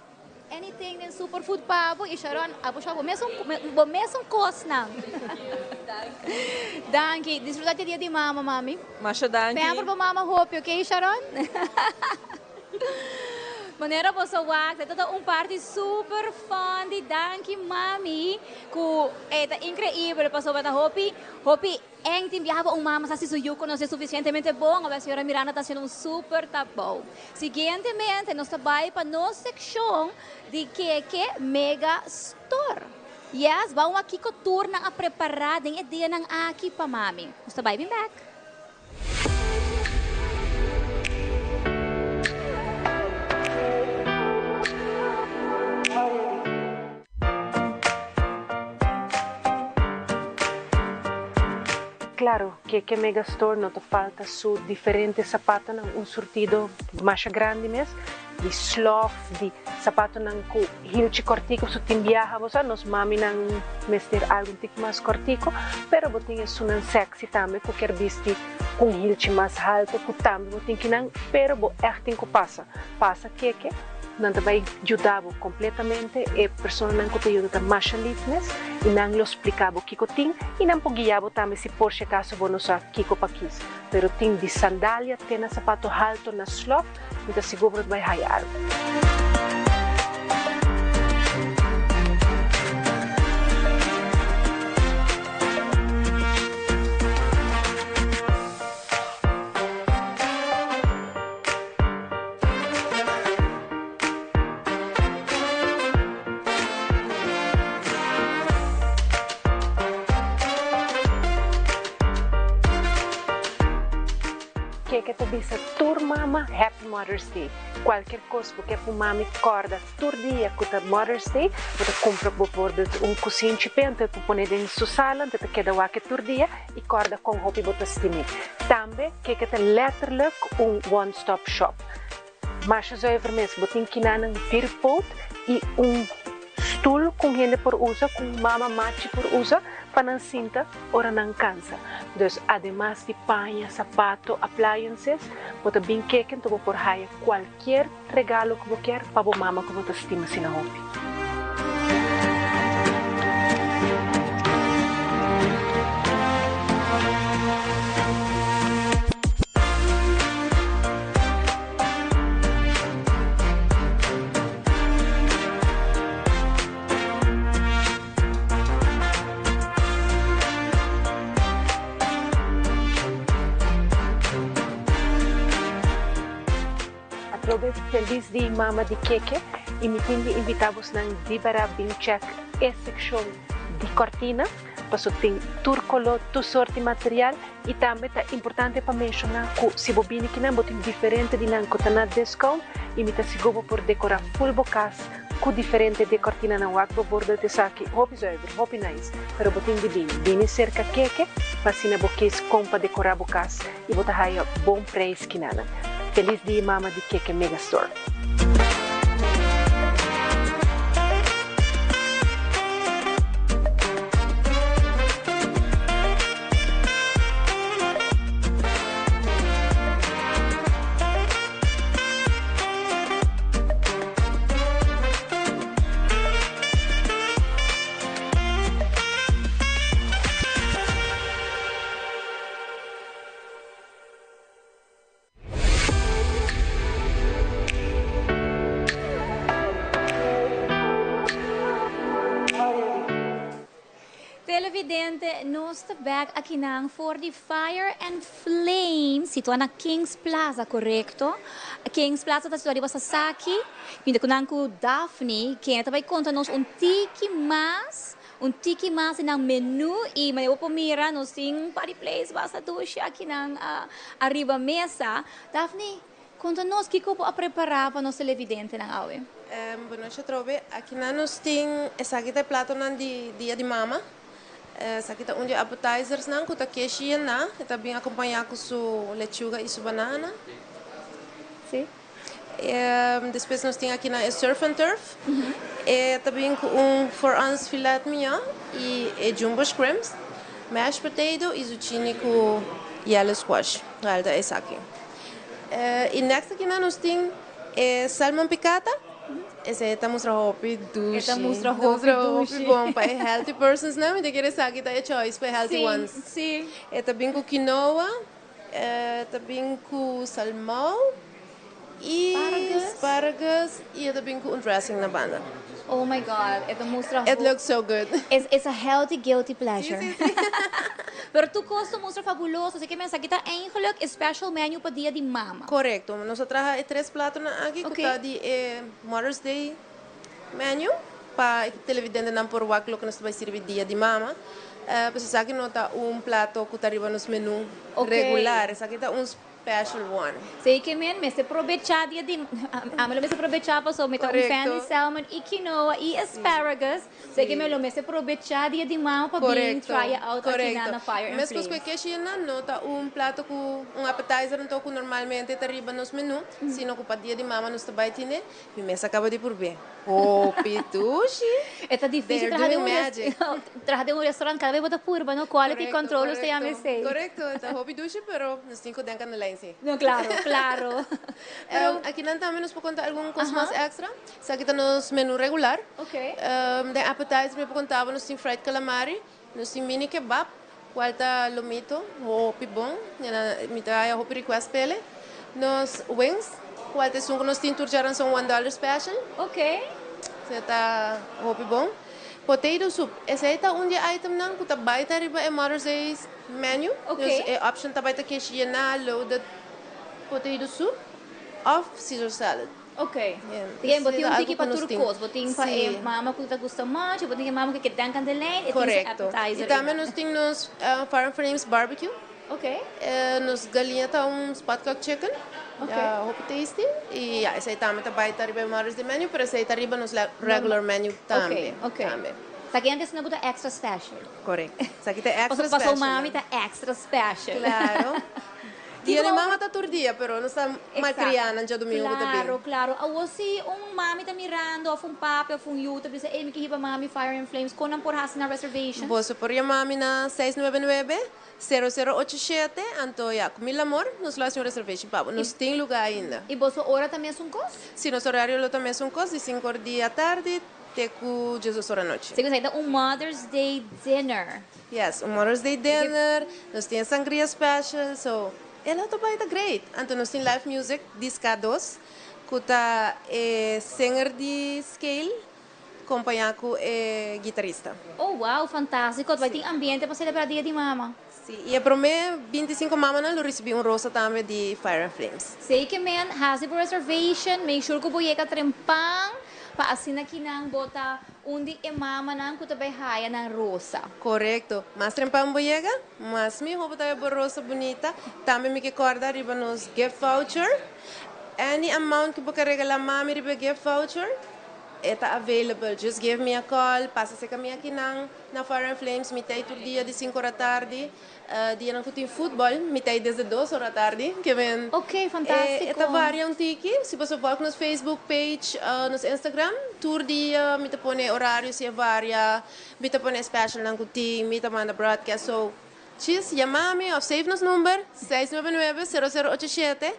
anything den Superfood pa bo y Sharon abo shop bo mesun bo mesun cosnan. Danki. Disfruta di e dia di mama mami. Masha danki. Pamper bo mama hopi ok Sharon. Manera boso wak ta ta un parti super fun di Danki Mami ku e ta increibel pasobra ta hopi hopi Eng tin biaha pa un mama sa si su yu konosé sufisientemente bon, awor señora Miranda ta hasiendo un super tabou. Siguientemente nos ta bai pa nos sekshon di Keke Mega Store. Yes, ban wak kiko tur nan a prepará den e dianan aki pa mami. Nos ta bai bin bèk. Claro, Keke Mega Store no ta falta su diferente sapatonan, un surtido masha grandi mes, di slof, di sapatonan cu hilchi cortico, su tin biaha bo sa, nos maminan mester algo un tiki mas cortico, pero bo tin esunnan sexy tambe cu kier bisti cu un hilchi mas halto cu tambe bo tin kinan, pero bo echt tin cu pasa, pasa Keke. Nan ta bai yuda bo completamente. E personanan cu ta yuda ta masha lief mes y nan lo splica bo kico tin y nan por guia bo tambe si por si acaso bo no sa kico pa kies. Pero tin di sandalia te na sapato halto na slof, mi ta sigur bo ta bai haya algo. Keke ta bisa tur mama Happy Mother's Day. Kualker kos bo ke pu mami kòrda tur dia ku ta Mother's Day, bo ta kumpra bijvoorbeeld un kusinchi p'e anto e por pone den su sala anto e ta keda wak tur dia i kòrda kon hopi bo ta stim'é. Tambe keke ta letterlijk un one stop shop. Masha zuiver mes, bo tin kinanan vierpoot i un stul ku un hende por usa, ku un mama machi por usa pa nan sinta ora nan kansa. Dus ademas di paña, sapato, appliances, bo ta bin keke anto bo por haya kualkier regalo ku bo kier pa bo mama ku bo ta stima asina hopi. Atrobe felis di mama di Keke y mi tin di invita bosnan di bara bin check e seccion di cortina paso tin tur color, tur soort di material y tambe ta importante pa menciona cu si bo bini kinan bo tin diferente di nan cu ta na discount y mi ta sigur bo por decora full bo cas cu diferente di e cortinanan wak bijvoorbeeld esaki hopi zuiver, hopi nice pero bo tin di bini, bini cerca Keke pa asina bo kies con pa decora bo cas. y bo ta haya bon prijs kinanan. Feliz dia mama di Keke Mega Store. Televidente, nos ta bek akinan for di Fire and Flame, situa na Kings Plaza, korekto? Kings Plaza ta situa riba Sasaki, mi ta ku nan ku Daphne, kende ta bai konta nos un tiki mas Un tiki mas di nan menu y manera bo por mira nos tin un par di place basta dushi aki nan ariba mesa. Daphne, conta nos kico bo a prepara pa nos televidentenan awe? Bonochi atrobe. Aki nan nos tin esaki ta e platonan di dia di mama. Esaki ta un di e appetizersnan cu ta keshi yena. E ta bin acompaña cu su lechuga y su banana. Si. Despues nos tin aki na e surf and turf. E ta bin ku un 4 ounce filet mignon i e jumbo shrimps, mashed potato i zucchini ku yellow squash. Wel ta esaki. I next aki na nos tin E salmon piccata, esey ta mustra hopi dushi. E ta mustra hopi dushi. Bon pa e healthy persons nan, mi ta kere esaki ta e choice pa e healthy ones. E ta bin cu quinoa, e ta bin cu salmon y asparagus y e ta bin cu un dressing na banda. Oh my God, e ta mustra It looks so good. It's a healthy guilty pleasure. Pero tur cos ta mustra fabuloso, así que mi esaki ta eigenlijk e special menu pa dia di mama. Correcto, nos a traha e tres platonan aki cu ta di e Mother's Day menu pa e televidentenan por wak loke nos ta bay sirbi dia di mama. Pues esaki no ta un plato cu ta riba nos menu regular, esaki ta un special one. Sei ke men mester probecha dia di ami lo mester probecha pasobra mi ta un fan di salmon y quinoa y asparagus. Sei ke men lo mester probecha dia di mama pa bin try it out aki na na Fire and Flames. Meskos ku e keshi-nan no ta un plato ku un appetizer anto ku normalmente ta riba nos menu, sino ku pa dia di mama nos ta bai tine. Mi mes a kaba di purb'é. Hopi dushi. E ta difícil traha den un traha den un restaurant kada bes bo ta purba no quality control nos ta yama esei. Korekto, ta hopi dushi pero nos tin ku den kandela en si. No klaro, klaro. Pero akinan tambe nos por konta algun kos mas extra. Esaki ta nos menu regular. Den appetizer mi por konta bo nos tin fried calamari, nos tin mini kebab kual ta lomito, hopi bon, mi ta haya hopi request p'ele. Nos wings, kual ta esun ku nos tin tur djaranson one dollar special. Esei ta hopi bon. Potato soup, esei ta un di e itemnan ku ta bai ta riba e Mother's Day menu. Dus e option ta bai ta keshi yená, loaded potato soup òf Caesar salad. Ok. Bien, bo tin un tiki pa tur kos. Bo tin pa e mama ku ta gusta mancha, bo tin e mama ku ke den kandelijn, e tin su appetizer. I tambe nos tin nos Fire and Flames barbecue. Ok. Nos galiña ta un spotcock chicken. Ok. Hopi tasty. I ya, esei tambe ta bai ta riba e Mother's Day menu, pero esei ta riba nos regular menu tambe. Ok, ok. Esaki antes no ku ta extra special. Korekto. Esaki ta extra special. Pasobra mami ta extra special. Claro. Dia di mama ta tur dia, pero nos ta malcria nan djadumingu ku ta bin. Claro, claro. Awor si un mami ta mirando of un papi of un yu ta bisa, ey mi ke hiba mami Fire and Flames, kon nan por hasi nan reservations? Boso por yama mi na 699, 0087, anto ya, ku mil amor nos lo hasi un reservation pa bo. Nos tin luga ainda. I boso ora ta mesun kos? Si, nos horario lo ta mesun kos, di sinku or di atardi te ku diesdos or anochi. Segun esaki ta un Mother's Day dinner. Yes, un Mother's Day dinner, nos tin e sangria special, so e lo ta bai ta great. Anto nos tin live music di Ska dos, cu ta e singer di Scale compaña cu e guitarista. Oh wow, fantastico, ta bai tin ambiente pa celebra dia di mama. Si, y e prome 25 mamanan lo ricibi un rosa tambe di Fire and Flames. Sey ke men, haci bo reservation, make sure cu bo yega trempan pa asina kinan bo ta Un di e mamanan ku ta bai haya nan rosa. Korekto. Mas trempan bo yega, mas miho bo ta haya bo rosa bunita. Tambe mi ke kòrda riba nos gift voucher. Any amount ku bo ke regalá mami riba e gift voucher, e ta available. Just give me a call, pasa serka mi akinan na Fire and Flames. Mi ta ei tur dia di sinku ora tardi. Dianan ku tin futbòl, mi ta ei desde dos ora tardi. Ke men Ok, fantástiko. E ta varia un tiki. Si boso volg nos Facebook page, nos Instagram, tur dia mi ta pone orario si e varia, mi ta pone specialnan ku tin, mi ta manda broadcast. So, djis yama mi òf save nos number, 699 0087,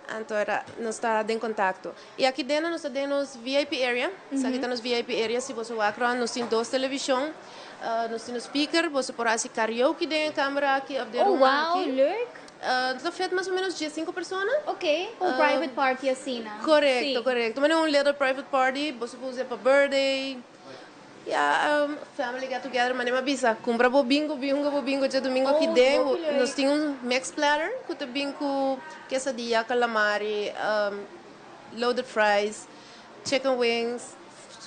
anto era nos ta den kontakto. I aki dena nos ta den nos VIP area. Esaki ta nos VIP area, si boso wak rònt nos tin dos televishon. Nos tin un speaker, boso por hasi karaoke den e kamera aki of den Oh room wow, aki. leuk! Nos ta fit mas o menos diesinco persona. Ok, un private party asina. Korekto, Sí. korekto. Manera un little private party, boso por usa pa birthday, ya, family get together, manera mi a bisa, kumpra bo bingo, bin hunga bo bingo djadumingo aki Oh, den. hopi leuk. Nos tin un mixed platter ku ta bin ku quesadilla, calamari, loaded fries, chicken wings,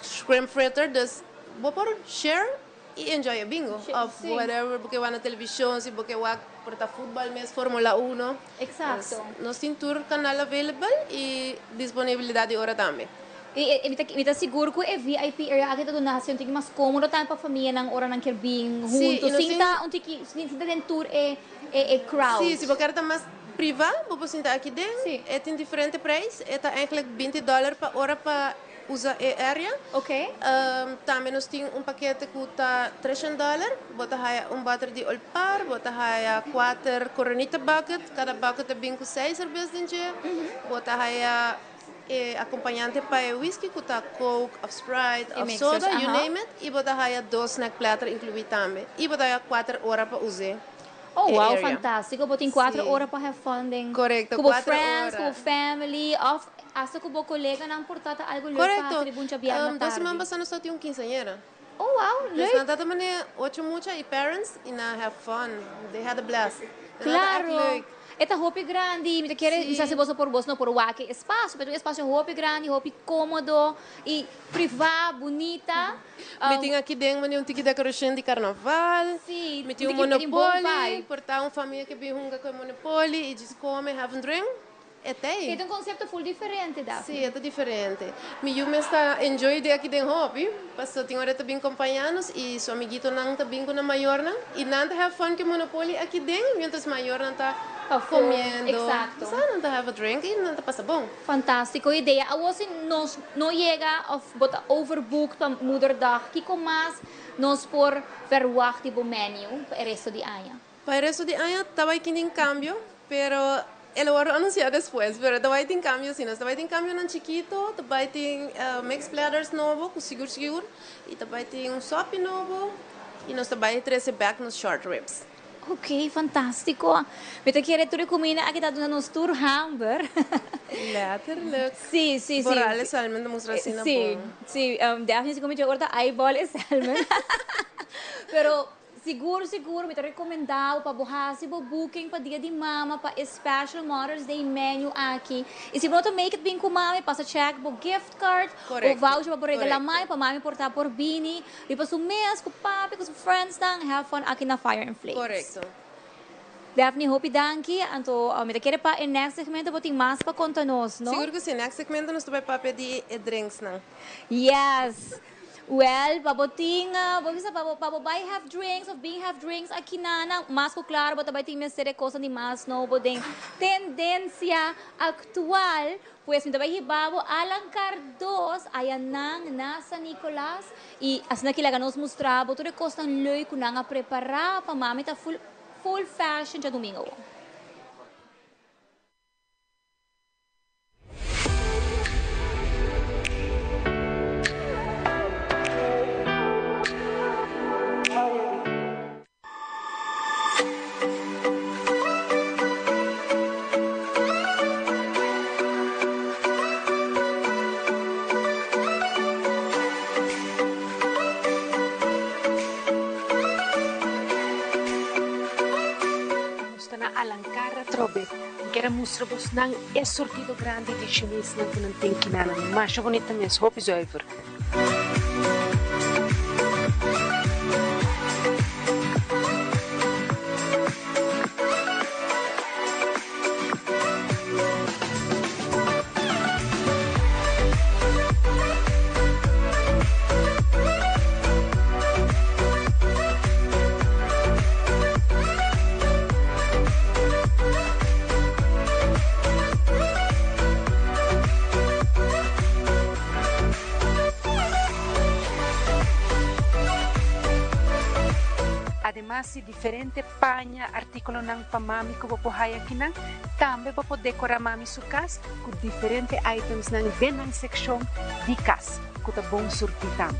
shrimp fritter, dus bo por share y enjoy e bingo of whatever bo ke wak na television, si bo ke wak por ta futbal mes, Formula Uno. Exacto. Nos tin tur canal available y disponibilidad di ora tambe. Y mi ta sigur cu e VIP area aki ta duna haci un tiki mas comodo tambe pa famianan ora nan kier bin hunto, sin ta un tiki, sin ta den tur e crowd. Si, si bo kier ta mas priva, bo por sinta aki den. E tin diferente prijs. E ta eigenlijk binti dollar pa ora pa usa e area. Tambe nos tin un pakete ku ta treshen dollar. Bo ta haya un boter di Olpar, bo ta haya kuater Coronita bucket, kada bucket ta bin ku seis serbes den dje. Bo ta haya. E acompañante pa e whisky cu ta Coke of Sprite E of mixers, soda, you name it, y bo ta haya dos snack platter inclui tambe. Y bo ta haya 4 ora pa use Oh e wow, area. fantastico. Bo tin 4 ora pa have fun den Correcto, cu bo 4 friends, cu ora. bo family of hasta cu bo coleganan por ta ta algo leuk pa haci riba un djabièrnè 2 siman tardi. pasa nos tabatin un quinceañera. Oh wow, Dus leuk. nan ta mane ocho mucha y parents y nan have fun. They had a blast. Nan ta echt Claro. leuk. E ta hopi grandi, mi ta kere bisa si boso por bos no por wak e espacio, pero e espacio hopi grandi, hopi comodo y priva, bunita. Mi tin aki den mane un tiki decoracion di carnaval. Si, Mi tin un un tiki tin bon monopoly, vibe. por ta un famia ke bin hunga cu e monopoly y djis come, have un drink. E ta ei. E ta un concepto full diferente, Daphne. Sí, e ta diferente. Mi yu mes ta enjoy di aki den hopi, paso tin ora e ta bin compaña nos y su amiguitonan ta bin cu nan mayornan y nan ta have fun cu e monopoly aki den mientras mayornan ta Pafó, comiendo. exacto. Sa, nan ta have a drink y nan ta pasa bon. Fantastico idea. Awor si nos no yega of bo ta overbooked pa Moederdag, kico mas nos por verwacht di bo menu pa e resto di aña? Pa e resto di aña ta bai tin cambio, pero e lo wòrdu anunciá despues. Pero ta bai tin cambio si, nos ta bai tin cambionan chikito, ta bai tin mixed platters nobo cu sigur sigur y ta bai tin un sopi nobo y nos ta bai trece back nos short ribs. Ok, fantastico. Mi ta kere tur e cuminda aki ta duna nos tur hamber. Letterlijk. Si, si, si. Boral e salmon ta mustra asina Si, bon. si. Daphne si come dje ora ta eyeball e salmon. Pero Sigur sigur mi ta recomenda bo pa bo haci bo booking pa dia di mama pa e special Mother's Day menu aki. Y si bo no ta make it bin cu mami pasa check bo gift card o voucher pa bo regala mami pa mami por ta por bini riba su mes cu papi cu su friends nan have fun aki na Fire and Flames. Daphne hopi danki anto mi ta kere pa e next segmento bo tin mas pa conta nos no? Sigur cu si, next segmento nos ta bay papia di e drinks nan. Yes! Well, pa bo tin, bo bisa pa bo, pa bo bai have drinks of bin have drinks aki nana, mas ku klaro bo ta bai tin mester e kosnan di mas nobo den tendensia aktual. Pues mi ta bai hiba bo Alancar 2 ayanan na San Nicolas i asina ki laga nos mustra bo tur e kosnan leuk ku nan a prepará pa mami ta full, full fashion djadumingo awor. Nos ta na Alancar atrobe. Mi kier a mustra bosnan e surtido grandi di shimisnan ku nan tin kinanan. Masha bunita mes, hopi zuiver. Ademas di diferente paña, artíkulonan pa mami ku bo por haya akinan, tambe bo por dekorá mami su kas ku diferente itemsnan den nan sekshon di kas ku ta bon surtí tambe.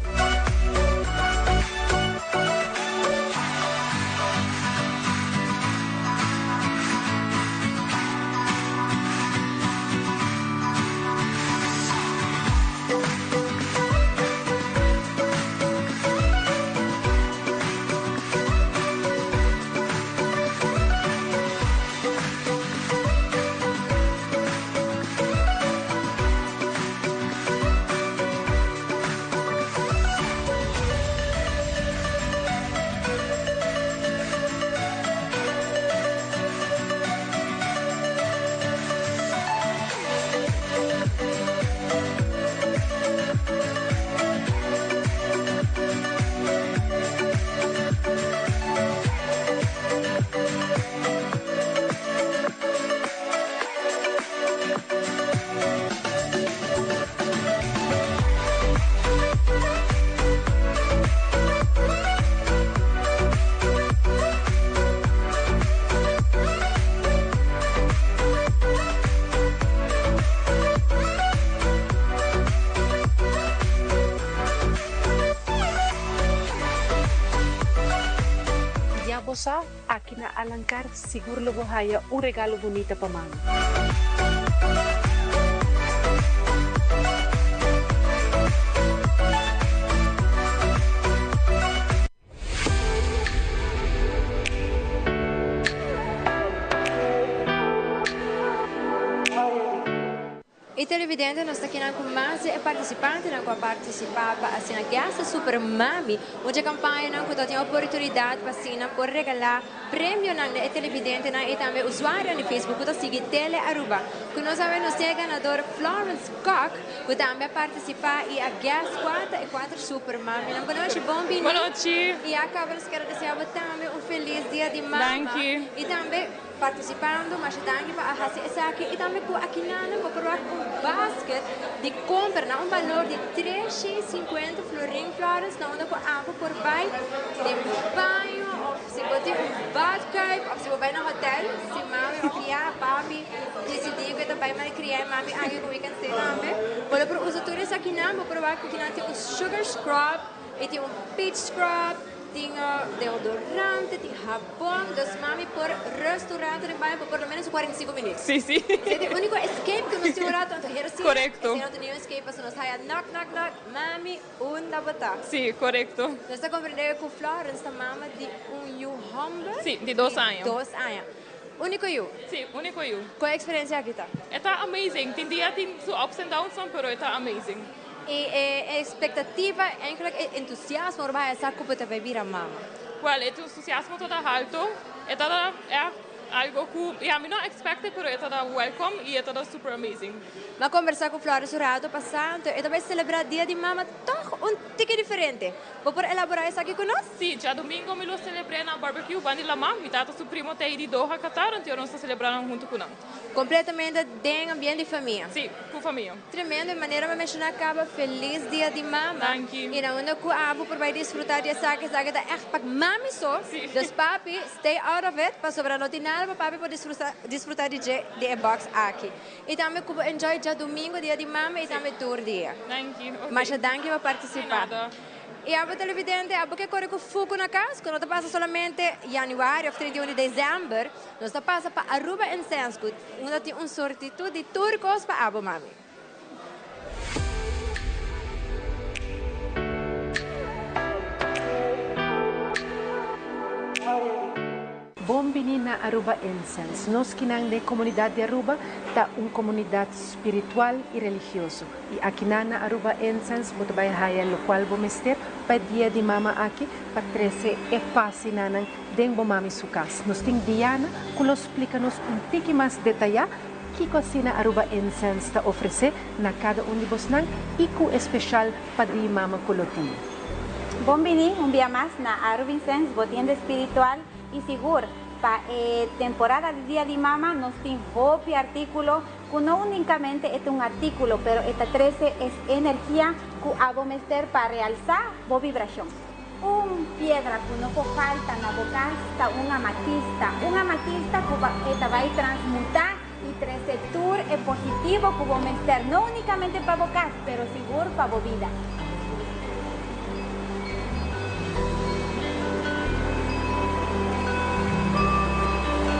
bo sa, aki na Alancar sigur lo bo haya un regalo bunita pa mami. E televidente nos ta kinan ku mas di e partisipantenan ku a partisipá pa asina Guess the Super Mami, un dje kampañanan ku ta tin oportunidat pa asina por regalá premionan na e televidentenan i tambe usuarionan di Facebook ku ta sigui Tele Aruba. Ku nos awe nos tin e ganador Florence Kok ku tambe a partisipá i a guess kua ta e kuater Super Maminan. Bonochi, bon bini. Bonochi. I a kaba nos kier a desea bo tambe un felis dia di mama. Danki. I tambe. Partisipando, masha danki pa a hasi esaki i tambe ku akinanan bo por wak un basket di kompra na un balor di 350 florin florens na unda ku abo por bai den baño of si bo tin un badkuip of si bo bai na hotel si mami of ya papi disidi ku e ta bai malkria e mami aki ku weekend stay tambe bo lo por usa tur esakinan bo por wak ku kinan tin un sugar scrub i tin un peach scrub. Tin deodorante, tin habon, dus mami por rust un rato den baño pa por lo menos un 45 minuut. Sí, sí. Esei ta e unico escape cu nos tin un rato, anto hero si, Corecto. esei no ta niun escape pasobra nos haya knock, knock, knock, mami unda bo ta? Sí, corecto. Nos ta comprende cu Florence ta mama di un yu homber. Sí, di dos aña. Di dos aña. Unico yu? Sí, unico yu. Con e experiencia aki ta? E ta amazing. Tin dia tin su ups and downs nan, pero e ta amazing. E e expectativa, eigenlijk e entusiasmo ora bo haya sa cu bo ta bay bira mama? Wel, e entusiasmo ta halto. E ta echt algo cu, ya, mi no a expecte, pero e ta welcome y e ta super amazing. Mi a conversa cu Flores un rato pasa, anto e ta bay celebra Dia di Mama toch un tiki diferente. Bo por elaborá esaki ku nos? Sí, djadumingo mi lo selebr'é na barbecue ban di Lamá. Mi tata su primo ta ei di Doha, Qatar, anto nos ta selebrá nan huntu ku nan. Kompletamente den ambient di famia. Sí, ku famia. Tremendo, e manera mi a menshoná kaba, felis dia di mama. Danki. I na unda ku abo por bai disfrutá di esaki, esaki ta ègt pa mami so. Sí. Dus papi, stay out of it, pasobra no tin nada pa papi por disfrutá di dje, di e box aki. I tambe ku bo enjoy djadumingo, dia di mama, i tambe tur dia. Danki. Ok. Masha danki pa partisipá. Di nada. I abo televidente, abo ke kore ku fuku na kas, ku no ta pasa solamente januari òf 31 di desèmber, nos ta pasa pa Aruba Incense ku unda tin un sortitut di tur kos pa abo mami. Bon bini na Aruba Incense. Nos kinan den comunidad di Aruba ta un comunidad spiritual y religioso. Y akinan na Aruba Incense bo ta bay haya locual bo mester pa e dia di mama aki pa trece e fasinanan den bo mami su cas. Nos tin Diana cu lo splica nos un tiki mas detaya Kiko asina Aruba Incense ta ofresé na kada un di bosnan i ku e speshal pa di mama ku lo tin? Bon bini un bia mas na Aruba Incense, bo tienda espiritual i sigur pa e temporada di Dia di Mama nos tin hopi artíkulo ku no únikamente e ta un artíkulo pero e ta trese es energia ku abo mester pa realsá bo vibrashon. Un piedra ku no por falta na bo kas ta un amatista. Un amatista ku e ta bai transmutá i trese tur e positivo ku bo mester, no únikamente pa bo kas, pero sigur pa bo bida.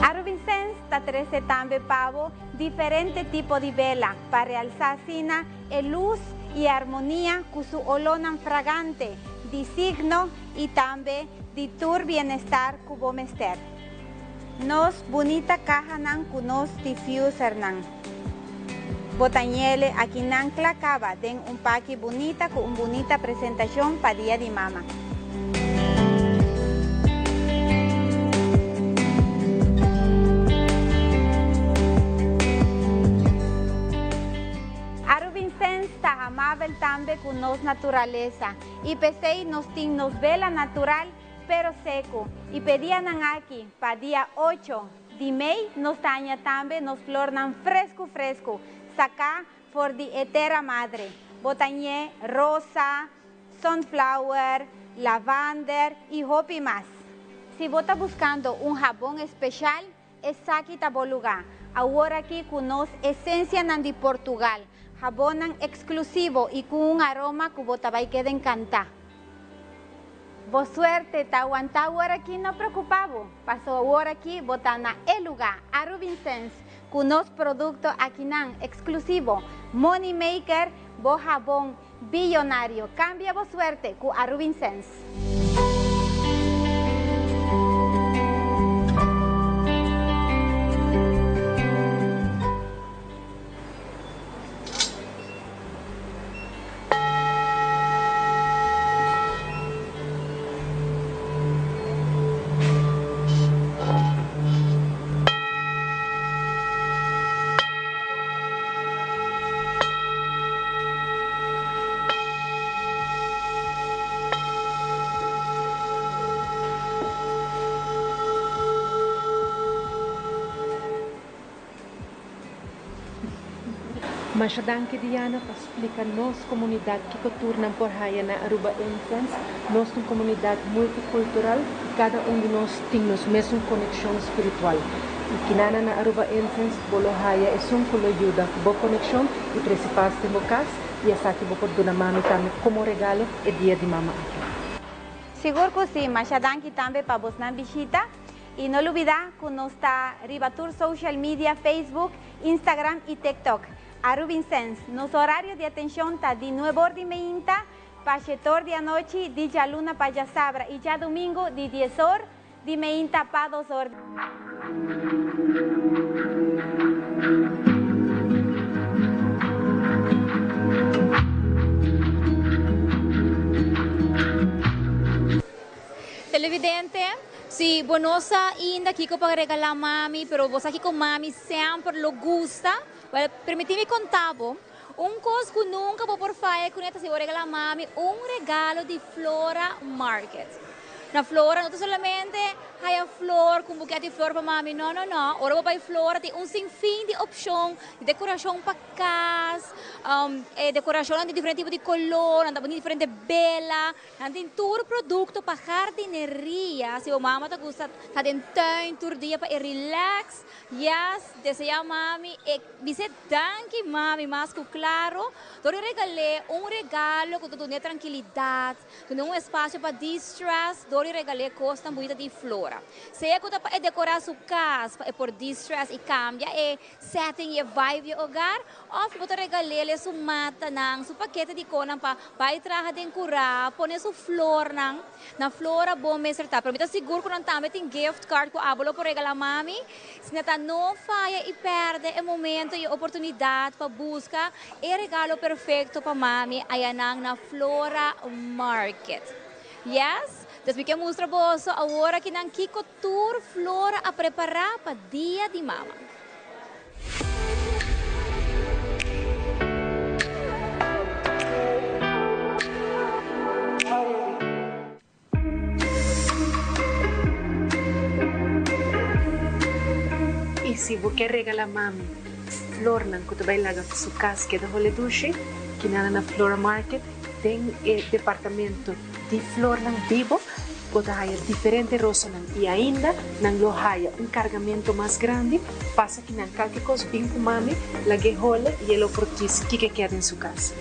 Arubinsens ta trese tambe pa bo diferente tipo di bela pa realsá asina e lus i e armonia ku su olónan fragante di signo i tambe di tur bienestar ku bo mester. Nos bunita kahanan ku nos diffusernan. Bo ta ñele akinan kla kaba den un paki bunita ku un bunita presentashon pa Dia di Mama. Arubinsens ta amabel tambe ku nos naturalesa i p'esei nos tin nos bela natural pero seku i p'e dianan aki pa dia ocho di mei nos ta haña tambe nos flornan fresku fresku saká for di e tera madre. Bo ta ñe rosa, sunflower, lavander i hopi mas. Si bo ta buskando un habon espeshal Esaki ta bo lugá. Awor aki ku nos esensianan di Portugal, habonnan eksklusivo i ku un aroma ku bo ta bai keda enkantá. Bo suerte ta wantá awor aki no preocupa bo, paso awor aki bo ta na e luga, Arubinsens, cu nos producto akinan exclusivo, Money Maker, bo habon biyonario. Cambia bo suerte cu Arubinsens. Masha danki Diana pa splica nos comunidad kico tur nan por haya na Aruba Incense. Nos ta un comunidad multicultural y cada un di nos tin nos mesun conexion spiritual. Y kinana na Aruba Incense bo lo haya esun cu lo yuda cu bo conexion y trece paz den bo cas y esaki bo por duna mami tambe como regalo e dia di mama aki. Sigur cu si, masha danki tambe pa bosnan bishita. Y no lubida cu nos ta riba tur social media Facebook, Instagram y TikTok. Arubinsens, nos horario di atencion ta di nuebor di meinta pa shetor di anochi, di djaluna pa djasabra y djadomingo di diesor di meinta pa dosor. Televidente, si bo no sa ainda kiko pa regalá mami, pero bo sa kiko mami semper lo gusta, wèl, permití mi konta bo un kos ku nunka bo por faya kuné ta si bo regalá mami un regalo di Flora Market. Na Flora no ta solamente haya flor ku un buket di flor pa mami, no, no, no. Ora bo bai Flora tin un sinfin di opshon di dekorashon pa kas, e dekorashonnan di diferente tipo di kolor, nan ta pone diferente bela. Nan tin tur produkto pa jardineria, si bo mama ta gusta ta den tuin tur dia pa e relax, yes, desea mami e bis'é danki mami mas ku klaro dor di regal'é un regalo ku ta dun'é trankilidat, dun'é un espasio pa de-stress dor di regal'é kosnan bunita di flora. Sea ku ta pa e dekorá su kas pa e por de-stress i kambia e setting i e vibe di e hogar, Of bo ta regal'el su matanan, su pakete di konan pa bai traha den kurá, pone su flornan. Na flora bo mester ta. Pero mi ta sigur ku nan tambe tin gift card ku abo lo por regalá mami. Si na ta no faya i pèrdè e momento i e oportunidat pa buska e regalo perfekto pa mami ayanan na Flora Market. Yes? Dus mi ke mustra boso awor akinan kiko tur Flora a prepará pa Dia di Mama. I si bo ke regala mami flornan ku ta bai laga su kas keda hole dushi, kinana na Flora Market den e departamento di flornan bibo. Bo ta haya diferente rosanan y ainda nan lo haya un cargamento mas grandi, pasa ki nan kalke cos bin cu mami, lag'é hole y e lo por kies kiko e kier den su cas.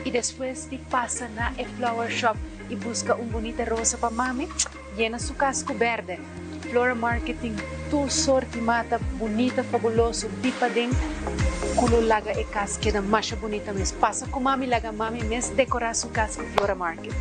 Y despues di pasa na e flower shop y busca un bunita rosa pa mami, yena su cas cu berde. Flora Market tin tur sorti mata bunita, fabuloso, di paden cu lo laga e cas keda masha bunita mes. Pasa cu mami, laga mami mes decora su cas cu Flora Market.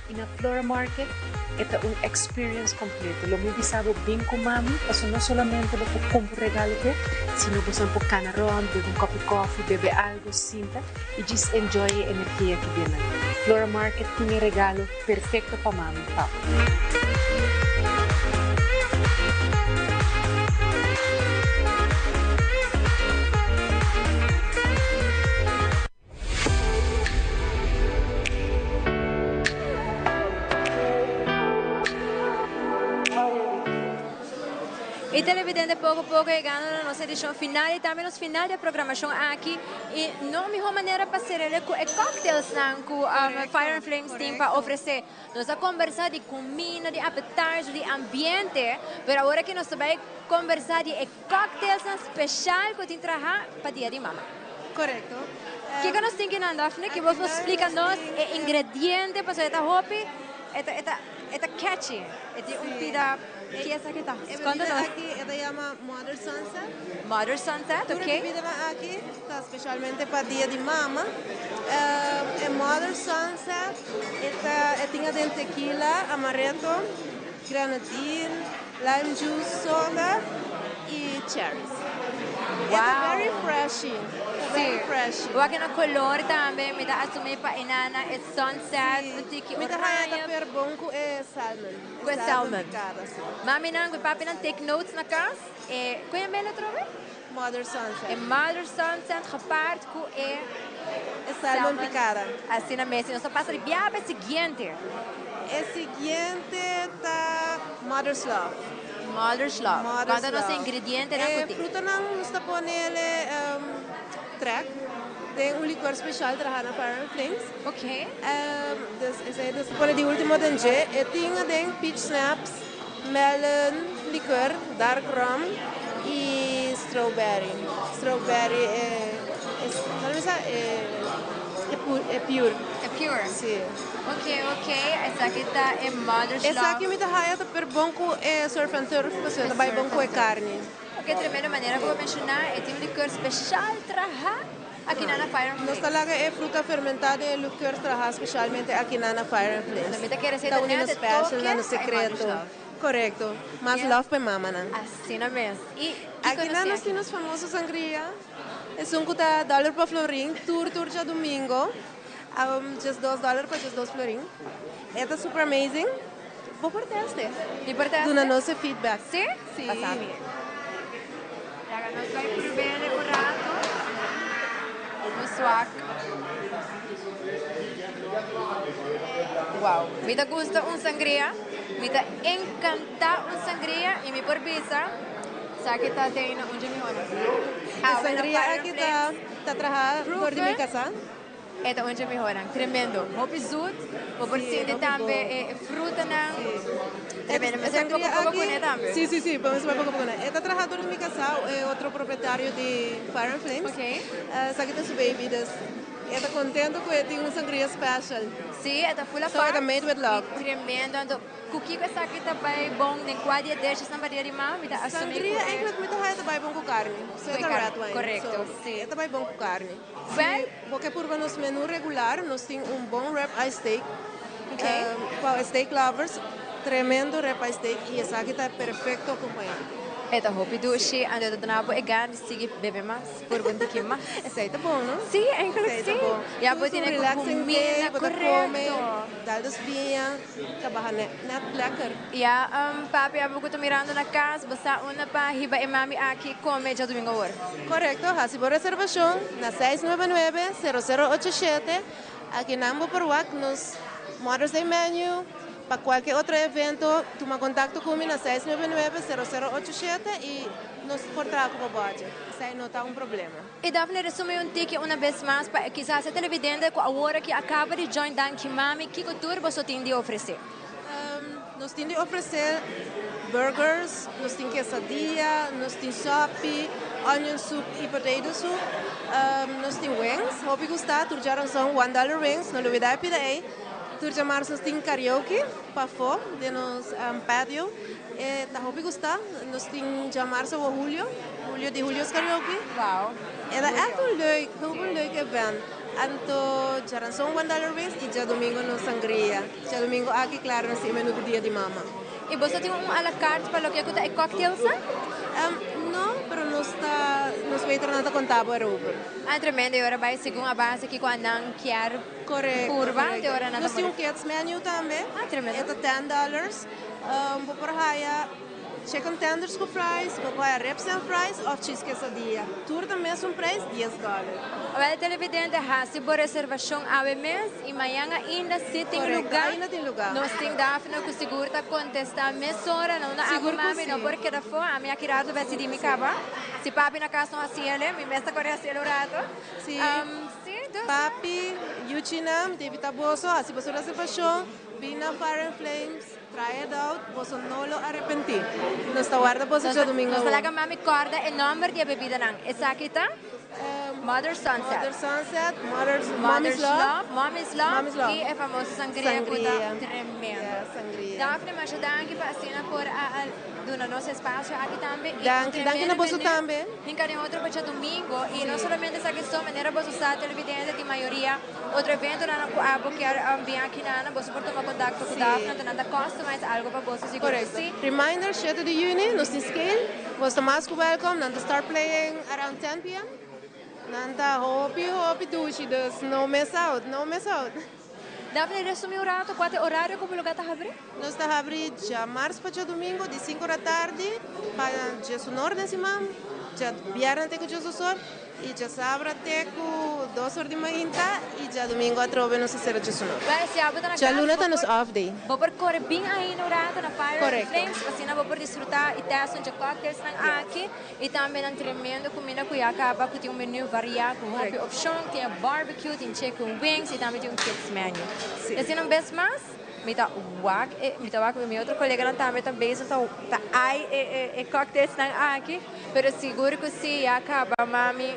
Y na Flora Market e ta un experience completo. Lo mi bisa bo bin cu mami paso no solamente bo por cumpra un regalo p'e, sino boso por cana rond, bebe un copi coffee, bebe algo, sinta y djis enjoy e energia ki den nan. Flora Market tin e regalo perfecto pa mami y papa. Y televidente poco poco llegando na nos edicion final y tambe nos final di e programacion aki y no miho manera pa cerele cu e cocktailsnan cu Fire and Flames tin pa ofrece. Nos a conversa di cuminda, di appetizer, di ambiente, pero awor aki nos ta bay conversa di e cocktailsnan special cu tin traha pa Dia di Mama. Correcto. Kico nos tin kinan, Daphne? Ki bo por splica nos e ingrediente pasobra e ta hopi, e ta, e ta, e ta catchy. E tin un pida, ki esaki ta? E Conta bebida nos. aki e ta yama Mother Sunset. Mother Sunset, Tur e ok. bebidanan aki ta specialmente pa Dia di Mama. E Mother Sunset e ta, e tin aden tequila, amaretto, grenadine, lime juice, soda y cherries. E ta very freshy, very freshy. Wak na color tambe, mi ta asumi pa e nana e sunset, un tiki Mi ta haya ta oranje. per bon cu e salmon. Cu e salmon. Picada, si. Maminan cu e papinan take notes na cas. E, con e mele atrobe? Mother Sunset. E Mother Sunset gepaard cu e E salmon picada. Asina mes. Y nos ta pasa di biaha pa e siguiente. E siguiente ta Mother's Love. Mother's Love. Mother's Cuanto nos Love. ingredientenan cu E tin? frutanan nos ta ponele trek den un licor special traha na Fire and Flames. Ok. Dus esey nos ta pone di ultimo den dje. E tin aden peach snaps, Melon liqueur, dark rum y strawberry. Strawberry e e pure. E pure? Si. Ok, ok. Esaki ta e mother's love. Esaki mi ta haya ta per bon cu e surf and turf pasobra ta bay bon cu e carni. Ok, tremendo manera cu bo menciona e tin un liqueur special traha aki na na Fire and Flames. Nos ta laga e fruta fermenta den e liqueur traha specialmente aki na na Fire and Flames. No mi ta kere ser Ta ta un net e special, toke na pa e mother's secreto. love. Correcto. Mas love pa e mamanan. Asina mes. Y kiko Aki nos na tin nos aki? tin nos famoso sangria. Esun cu ta dollar pa florin tur tur djadomingo. 12 dollar pa 12 florin. E ta super amazing. Bo por teste. Mi por teste? Duna nos e feedback. Si? Si. Pasa mi. Laga nos bai probele un rato. Nos wak. Wow. Mi ta gusta un sangria. Mi ta encanta un sangria y mi por bisa sa ki ta den un dje mihor. E sangria aki ta ta traha door di mi casa. E ta un dje mihornan. Tremendo. Hopi zoet. Bo por sinti tambe e frutanan. Tremendo. Mester poko poko kuné tambe. Si, si, si. Bo mester poko poko kuné. E ta traha dor di mi kasá, e otro propietario di Fire and Flames. Esaki ta su baby, dus E ta contento cu e tin un sangria special. Si, e ta full So e ta made with love. Y tremendo. Anto, cu kico esaki ta bay bon den cua di e dishes nan pa dia di mama? Mi ta asumi cu Sangria e. eigenlijk mi ta haya ta bay bon cu carni. So Cu e e ta carni, red wine. correcto, So si. e ta bay bon cu carni. Well. Si bo ke purba nos menu regular, nos tin un bon rib eye steak. Okay. Pa steak lovers, tremendo rib eye steak y esaki ta perfecto acompañante. E ta hopi dushi, anto e ta duna bo e gana di sigui bebe mas, purba un tiki mas. Esei ta bon, no? Sí, eigenlijk Esei ta sí. bon. Ya bo Tur tene un cu relaxing day, cuminda, bo ta come, correcto. dal dos biña, ta baha net, net lekker. Ya, papi, abo cu ta mirando na cas, bo sa unda pa hiba e mami aki come djadumingo awor? Correcto, haci bo reservacion na seis nuebe nuebe, sero sero ocho shete. Aki nan bo por wak nos Mother's Day menu. Pa cualke otro evento, tuma contacto cu mi na seis nuebe nuebe, sero sero ocho shete y nos por traha cu bo budget. Esai no ta un problema. Y Daphne, resumi un tiki una bes mas pa kisas e televidente cu awor aki a caba di join Danki Mami, kico tur boso tin di ofrece? Nos tin di ofrece burgers, nos tin quesadilla, nos tin sopi, onion soup y potato soup. Nos tin wings, hopi gusta, tur djaranson one dollar wings, no lubida e pida ey. Tur djamars nos tin karaoke pafó den nos patio, e ta hopi gusta. Nos tin djamars awo Julio, Julio di Julio's Karaoke. Wow. E ta echt un leuk, hopi un leuk event. Anto djaranson one dollar wings y djadomingo nos sangria. Djadomingo aki claro nos tin e menu di dia di mama. Y boso tin un a la carte pa loke cu ta e cocktailsnan? No, pero nos ta, nos waiternan ta conta bo erover. Ah, tremendo. Y ora bay segun a base kico a nan kier Correcto, purba, correcto. te ora nan ta Nos tin un kids menu tambe. Ah, tremendo. E ta ten dollars. Bo por haya chicken tenders cu fries, bo por haya ribs and fries of cheese quesadilla. Tur ta mesun prijs, dies dollar. Awel televidente, haci bo reservacion awe mes y mañan ainda si tin Correcto, lugar. ainda tin lugar. Nos tin Daphne cu sigur ta contesta mesora. No unda Sigur abo cu mami no si. por keda afo. Ami aki rato besi di mi caba. Si papi na cas no haci ele, mi mes ta core haci ele un rato. Si. Si, dus. Papi, yuchinan, mi ta invita boso, haci boso reservacion, bin na Fire and Flames. Try it out, boso no lo arepentí. Nos ta warda boso djadumingo Nos ta awor. laga mami kòrda e nòmber di e bebidanan. Esaki ta Mother Sunset. Mother Sunset, Mother's, Mother's Mommy's Love. Love, Mommy's Love, Mommy's Love. i e famoso sangria ku ta Sangria. tremendo. Yeah, sangria. Daphne, masha danki pa asina por a a duna nos espasio aki tambe. I un Danki, danki na tremendo boso menu. tambe. Hinka den otro pa djadumingo. I no Sí. solamente esaki so, manera boso sa televidente tin mayoria Otro eventonan cu abo kier bin aki nan, boso por tuma contacto cu Daphne, anto nan ta customize algo pa boso sigur cu si. Reminder, shete di juni nos tin scale, boso ta mas cu welcome, nan ta start playing around 10 pm, nan ta hopi hopi dushi, dus no miss out, no miss out. Daphne, resumi un rato cua ta e horario cu bo lugar ta habri? Nos ta habri djamars pa djadumingo di cinco ra tardi pa djesunor den siman, djabièrnè te cu djesosor. I djasabra te ku dos or di mainta i djadumingu atrobe nos ta sera djesunor. Bueno, si abo ta na kas, Djaluna bo ta nos por off day. bo por kore bin ainda un rato na Fire and Korekto. Flames, asina bo por disfruta i test un dje cocktailsnan aki i tambe nan tremendo kuminda ku ya kaba ku tin un menu varia ku hopi Korekto. opshon, tin e barbecue, tin chicken wings i tambe tin un kids menu. Si. Asina un bes mas mi ta wak e mi ta wak mi otro koleganan tambe ta bezig ta ta ai e e e cocktailsnan aki. Pero sigur cu si ya caba mami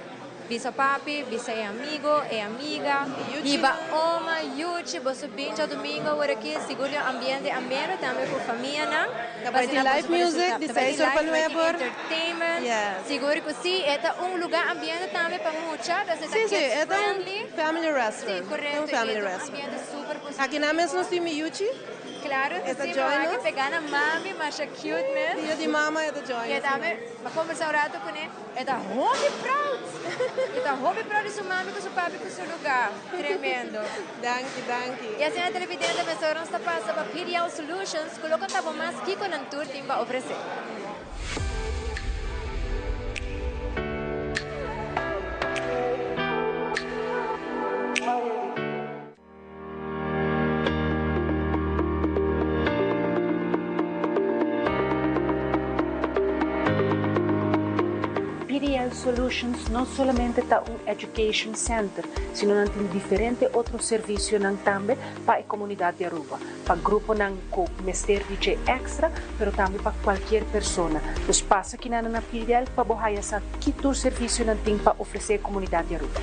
bisa papi, bisa e amigo, e amiga, hiba oma, yuchi, boso bin djadomingo awor aki, sigur den un ambiente ameno tambe cu famianan. Ta bai tin live music di seis or pa nuebe or. Entertainment, Yes. sigur cu si, e ta un lugar ambiente tambe pa mucha, dus e ta Si, si, kids e ta un friendly. family restaurant. Si, correcto, Un family y e ta un restaurant. ambiente super positivo. Aki nan mes nos tin mi yuchi. Claro E cu ta si, join mama nos. ke pega na mami, masha cute mes. Dia di mama e ta join E nos. tambe, m'a conversa un rato cune, e ta hopi proud. E ta hopi proud di su mami cu su papi cu su lugar. Tremendo. Danki, danki. Y asina televidente mesora nos ta pasa pa PDL Solutions cu lo conta bo mas kico nan tur tin pa ofrece. PDL Solutions no solamente ta un education center, sino nan tin diferente otro servicionan tambe pa e comunidad di Aruba, pa gruponan cu mester di dje extra, pero tambe pa cualkier persona. Dus pasa kinan na PDL pa bo haya sa ki tur servicio nan tin pa ofrece e comunidad di Aruba.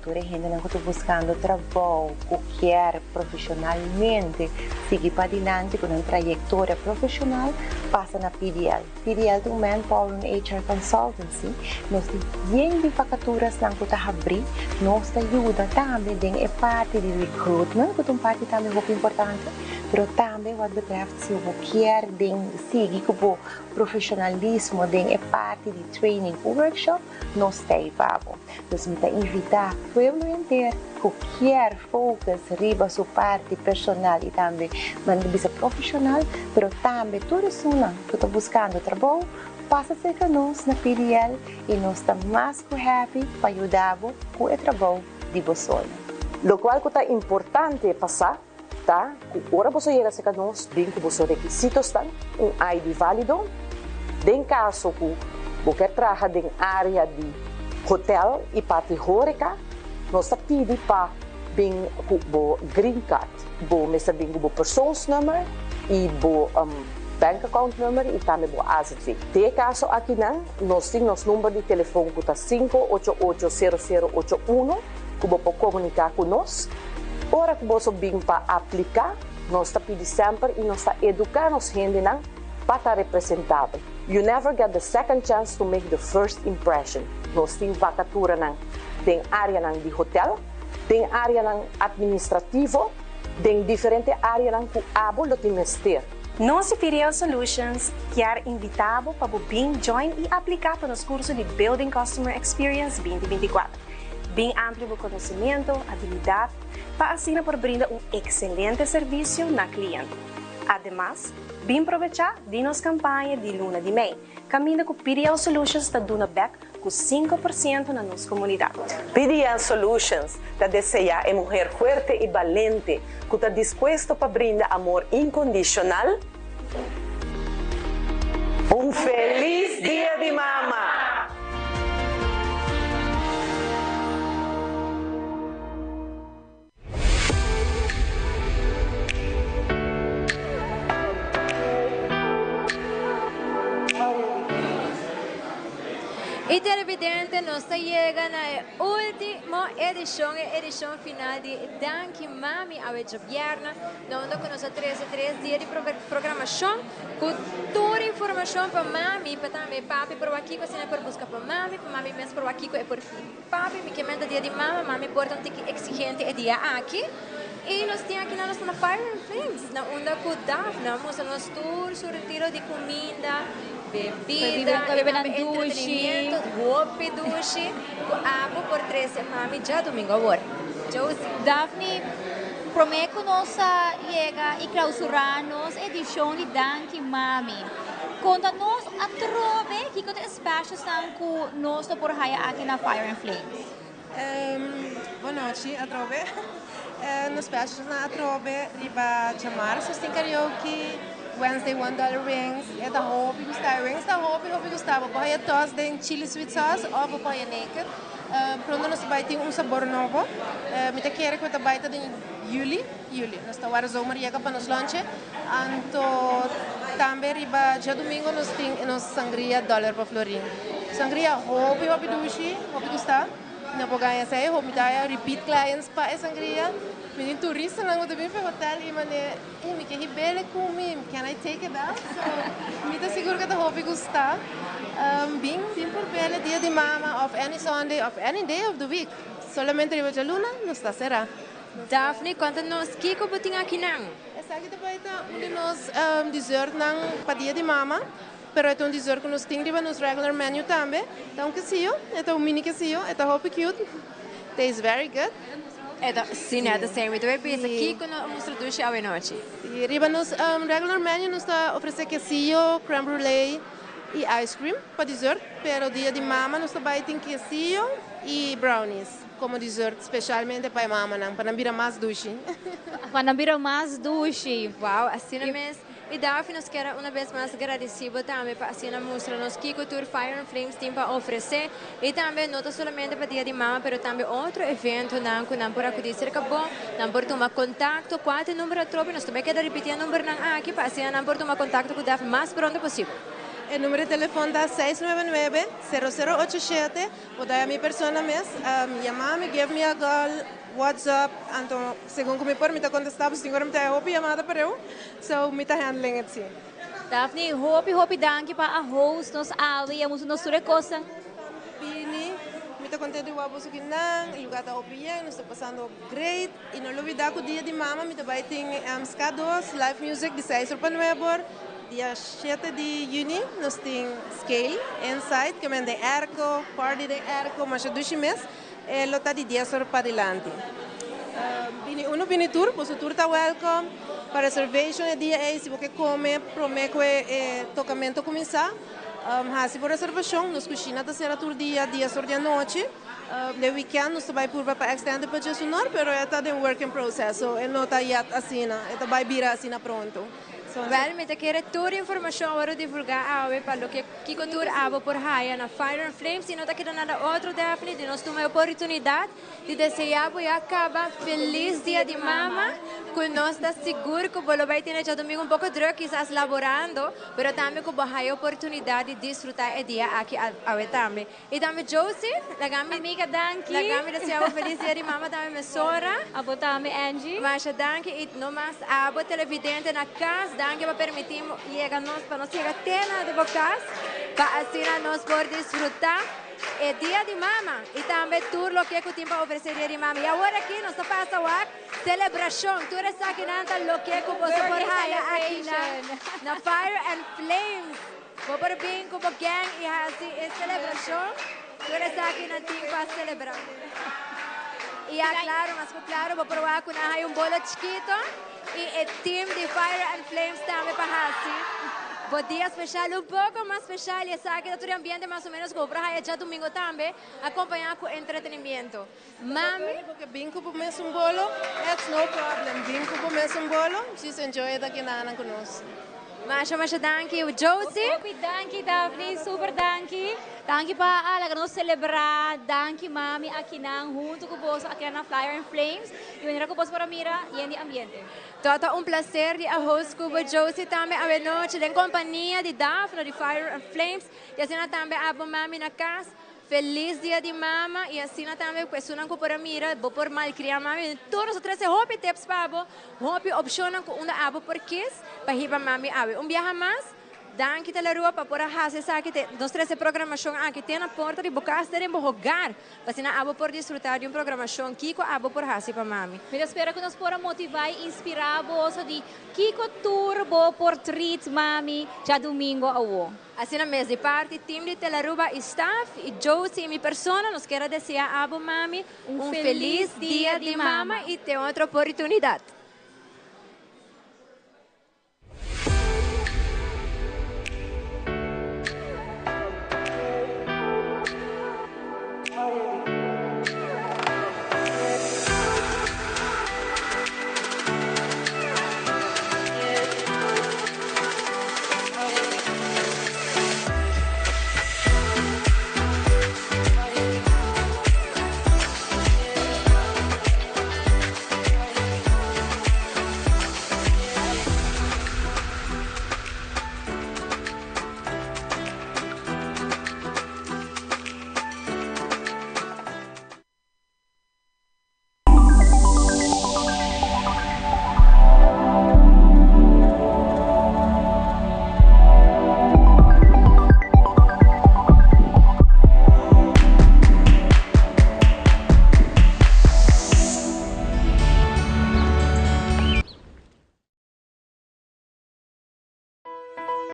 tur e hendenan ku ta buskando trabou, ku kier profeshonalmente sigui padilanti ku nan trayektoria profeshonal, pasa na PDL. PDL ta un Manpower un HR Consultancy. Nos tin yen di vakaturasnan ku ta habrí. Nos ta yuda tambe den e parti di recruitment, ku ta un parti tambe hopi importante, pero tambe wat betreft si bo kier den sigui ku bo profeshonalismo den e parti di training ku workshop, nos ta ei pa bo. Dus mi ta invitá pueblo henter ku kier focus riba su parti personal i tambe nan ta bisa profeshonal, pero tambe tur esunnan ku ta buskando trabou, pasa serka nos na PDL i nos ta mas ku happy pa yuda bo ku e trabou di bo soño. Lokual ku ta importante pa sa ta ku ora boso yega serka nos bin ku boso rekisitosnan, un ID válido, den kaso ku bo ker traha den área di hotel i parti hóreka, nos ta pidi pa bin ku bo green card. Bo mester bin ku bo persoonsnummer i bo bank account nummer i tambe bo azv. Den e kaso akinan nos tin nos number di telefon ku ta 588 0081. Ku bo por komuniká ku nos. Ora ku boso bin pa apliká, nos ta pidi semper i nos ta eduká nos hendenan pa ta representabel. You never get the second chance to make the first impression. Nos tin vakaturanan den áreanan di hotel, den áreanan atministrativo, den diferente áreanan ku abo lo tin mester. Nos di PDL Solutions kier invitá bo pa bo bin join i apliká pa nos kurso di Building Customer Experience binti 24. Bin amplia bo conocimento, habilidad, pa asina por brinda un excelente servicio na cliente. Ademas, bin probecha di nos campaña di luna di mei, caminda cu PDL Solutions ta duna bek cu 5% na nos comunidad. PDL Solutions ta desea e muher fuerte y balente cu ta dispuesto pa brinda amor incondicional, Un feliz Dia di Mama! Y televidente, nos ta yega na e ultimo edicion, e edicion final di Danki Mami awe djabierna. Na unda ku nos a trese tres dia di programashon ku tur informashon pa mami, pa tambe papi por wak kiko asina e por buska pa mami, pa mami mes por wak kiko e por pidi papi. Mi ke menta dia di mama, mami por ta un tiki eksigente e dia aki. I nos tin aki na nos na Fire and Flames, na unda ku Daphne a mustra nos tur su retiro di kuminda, bebida i tambe entretenimiento hopi dushi ku abo por trese mami djadumingu awor. Josie. Daphne. Promé ku nos a yega i klausurá nos edishon di Danki Mami, konta nos atrobe kiko ta e specialsnan ku nos lo por haya aki na Fire and Flames. Bon nochi atrobe. Nos specialsnan atrobe riba djamars nos tin karaoke, Wednesday one dollar wings, e ta hopi gusta, e wings ta hopi hopi gusta, bo por haya tos den chili sweet sauce of bo por haya naked. Pronto nos ta bai tin un sabor nobo. Mi ta kere ku e ta bai ta den juli, juli. Nos ta wara zomer yega pa nos lonche. Anto tambe riba djadumingo nos tin e nos sangria dòler pa florin. Sangria hopi hopi dushi, hopi gusta. No por gaña esei, hopi ta haya repeat clients pa e sangria. Mi tin turistanan ku ta bin pa e hotel i mane. Ey, mi ke hibele ku mi, can I take it out? So, mi ta sigur ku ta hopi gusta. Bin, bin por bele dia di mama of any Sunday of any day of the week. Solamente riba djaluna nos ta será. Daphne, konta nos kiko bo tin akinan? Esaki ta bai ta un di nos dessertnan pa dia di mama, pero e ta un dessert ku nos tin riba nos regular menu tambe. Ta un kesillo, e ta un mini kesillo, e ta hopi cute. Tastes very good. E ta, si net ta semi. Ta bay bisa kico no a mustra dushi awe nochi. Si, riba nos regular menu nos ta ofrece quesillo, crème brûlée y ice cream pa dessert, pero dia di mama nos ta bay tin quesillo y brownies como dessert specialmente pa e mamanan, pa nan bira mas dushi. Pa nan bira mas dushi. Wow, asina mes. I Daphne, nos kier a una bes mas gradisí bo tambe pa asina mustra nos kiko tur Fire and Flames tin pa ofresé. I tambe no ta solamente pa Dia di Mama, pero tambe otro eventonan ku nan por akudí serka bo, nan por tuma kontakto. Kua ta e number atrobe? Nos tambe keda ripití e numbernan aki pa asina nan por tuma kontakto ku Daphne mas pronto posibel. E numero di telefon ta 699 0087, bo ta mi persona mes, yama mi, give me a call, WhatsApp, anto segun cu mi por mi ta contesta, pasobra tin ora mi ta hopi yamada pa reu, so mi ta handling it si. Daphne, hopi hopi danki pa a host nos awe y a mustra nos tur e cosnan. Bini, mi ta contento di wak boso kinan, e lugar ta hopi yen, nos ta pasando great y no lubida cu dia di mama mi ta bay tin Ska 2 live music di seis or pa nuebe or, dia shete di juni nos tin Scale inside ke men den airco, party den airco, masha dushi mes, e lo ta di dies or padilanti. Bini uno bini tur, boso tur ta welcome. Pa reservation e dia ei si bo ke come prome cu e tocamento cuminsa, haci bo reservacion. Nos cushina ta cera tur dia dies or di anochi. Den weekend nos ta bay purba pa extende pa djesunor, pero e ta den work in process, so e no ta yet asina, e ta bay bira asina pronto. Wel, mi ta kere tur informacion awor divulga awe pa loke kico tur abo por haya na Fire and Flames y no ta keda nada otro Daphne di nos tuma e oportunidad di desea bo ya caba feliz dia di mama cu nos ta sigur cu bo lo bay tene djadomingo un poco druk kisas laborando pero tambe cu bo haya oportunidad di disfruta e dia aki awe tambe. Y tambe Josie, laga mi. Amiga danki. Laga mi desea bo feliz dia di mama tambe mesora. Abo tambe Angie. Masha danki y no mas abo televidente na cas, danki pa permiti yega nos pa nos yega te na bo cas pa asina nos por disfruta e dia di mama y tambe tur loke cu tin pa ofrece dia di mama. Y awor aki nos ta pasa wak celebracion, tur esakinan ta loke cu boso por haya aki na Fire and Flames. Bo por bin ku bo gang i hasi e selebrashon. Tur esaki nan tin pa selebrá. I ya klaro, mas ku klaro, bo por wak ku nan haña un bolo chikito i e team di Fire and Flames tambe pa hasi bo dia speshal un poko mas speshal i esaki ta tur e ambiente mas o menos ku bo por haña djadumingo tambe akompañá ku entretenimiento. Mami. Bo ke bin ku bo mes un bolo, it's no problem. Bin ku bo mes un bolo, just enjoy it aki nan ku nos. Masha masha danki Josie. Hopi danki Daphne, super danki. Danki pa a laga nos celebra. Danki mami akinan hunto cu boso aki na Fire and Flames. Y manera cu boso por a mira yen di ambiente. Tabata un placer di a host cu bo Josie tambe awe nochi den compania di Daphne di Fire and Flames. Y asina tambe abo mami na cas. Feliz dia di mama y asina tambe cu esunnan cu por a mira bo por malcria mami. Tur nos a trece hopi tips pa bo, hopi opcionnan cu unda abo por kies pa hiba mami awe. Un biaha mas, danki Telerua pa por a haci esaki te nos trece programacion aki te na porta di bo cas te den bo hogar pa asina abo por disfruta di un programacion kico abo por haci pa mami. Mi ta spera cu nos por a motiva y inspira boso di kico tur bo por treat mami djadumingo awo. Asina mes di parti team di Telaruba y staff y Josie y mi persona nos kier a desea abo mami un feliz dia di mama y te otro oportunidad.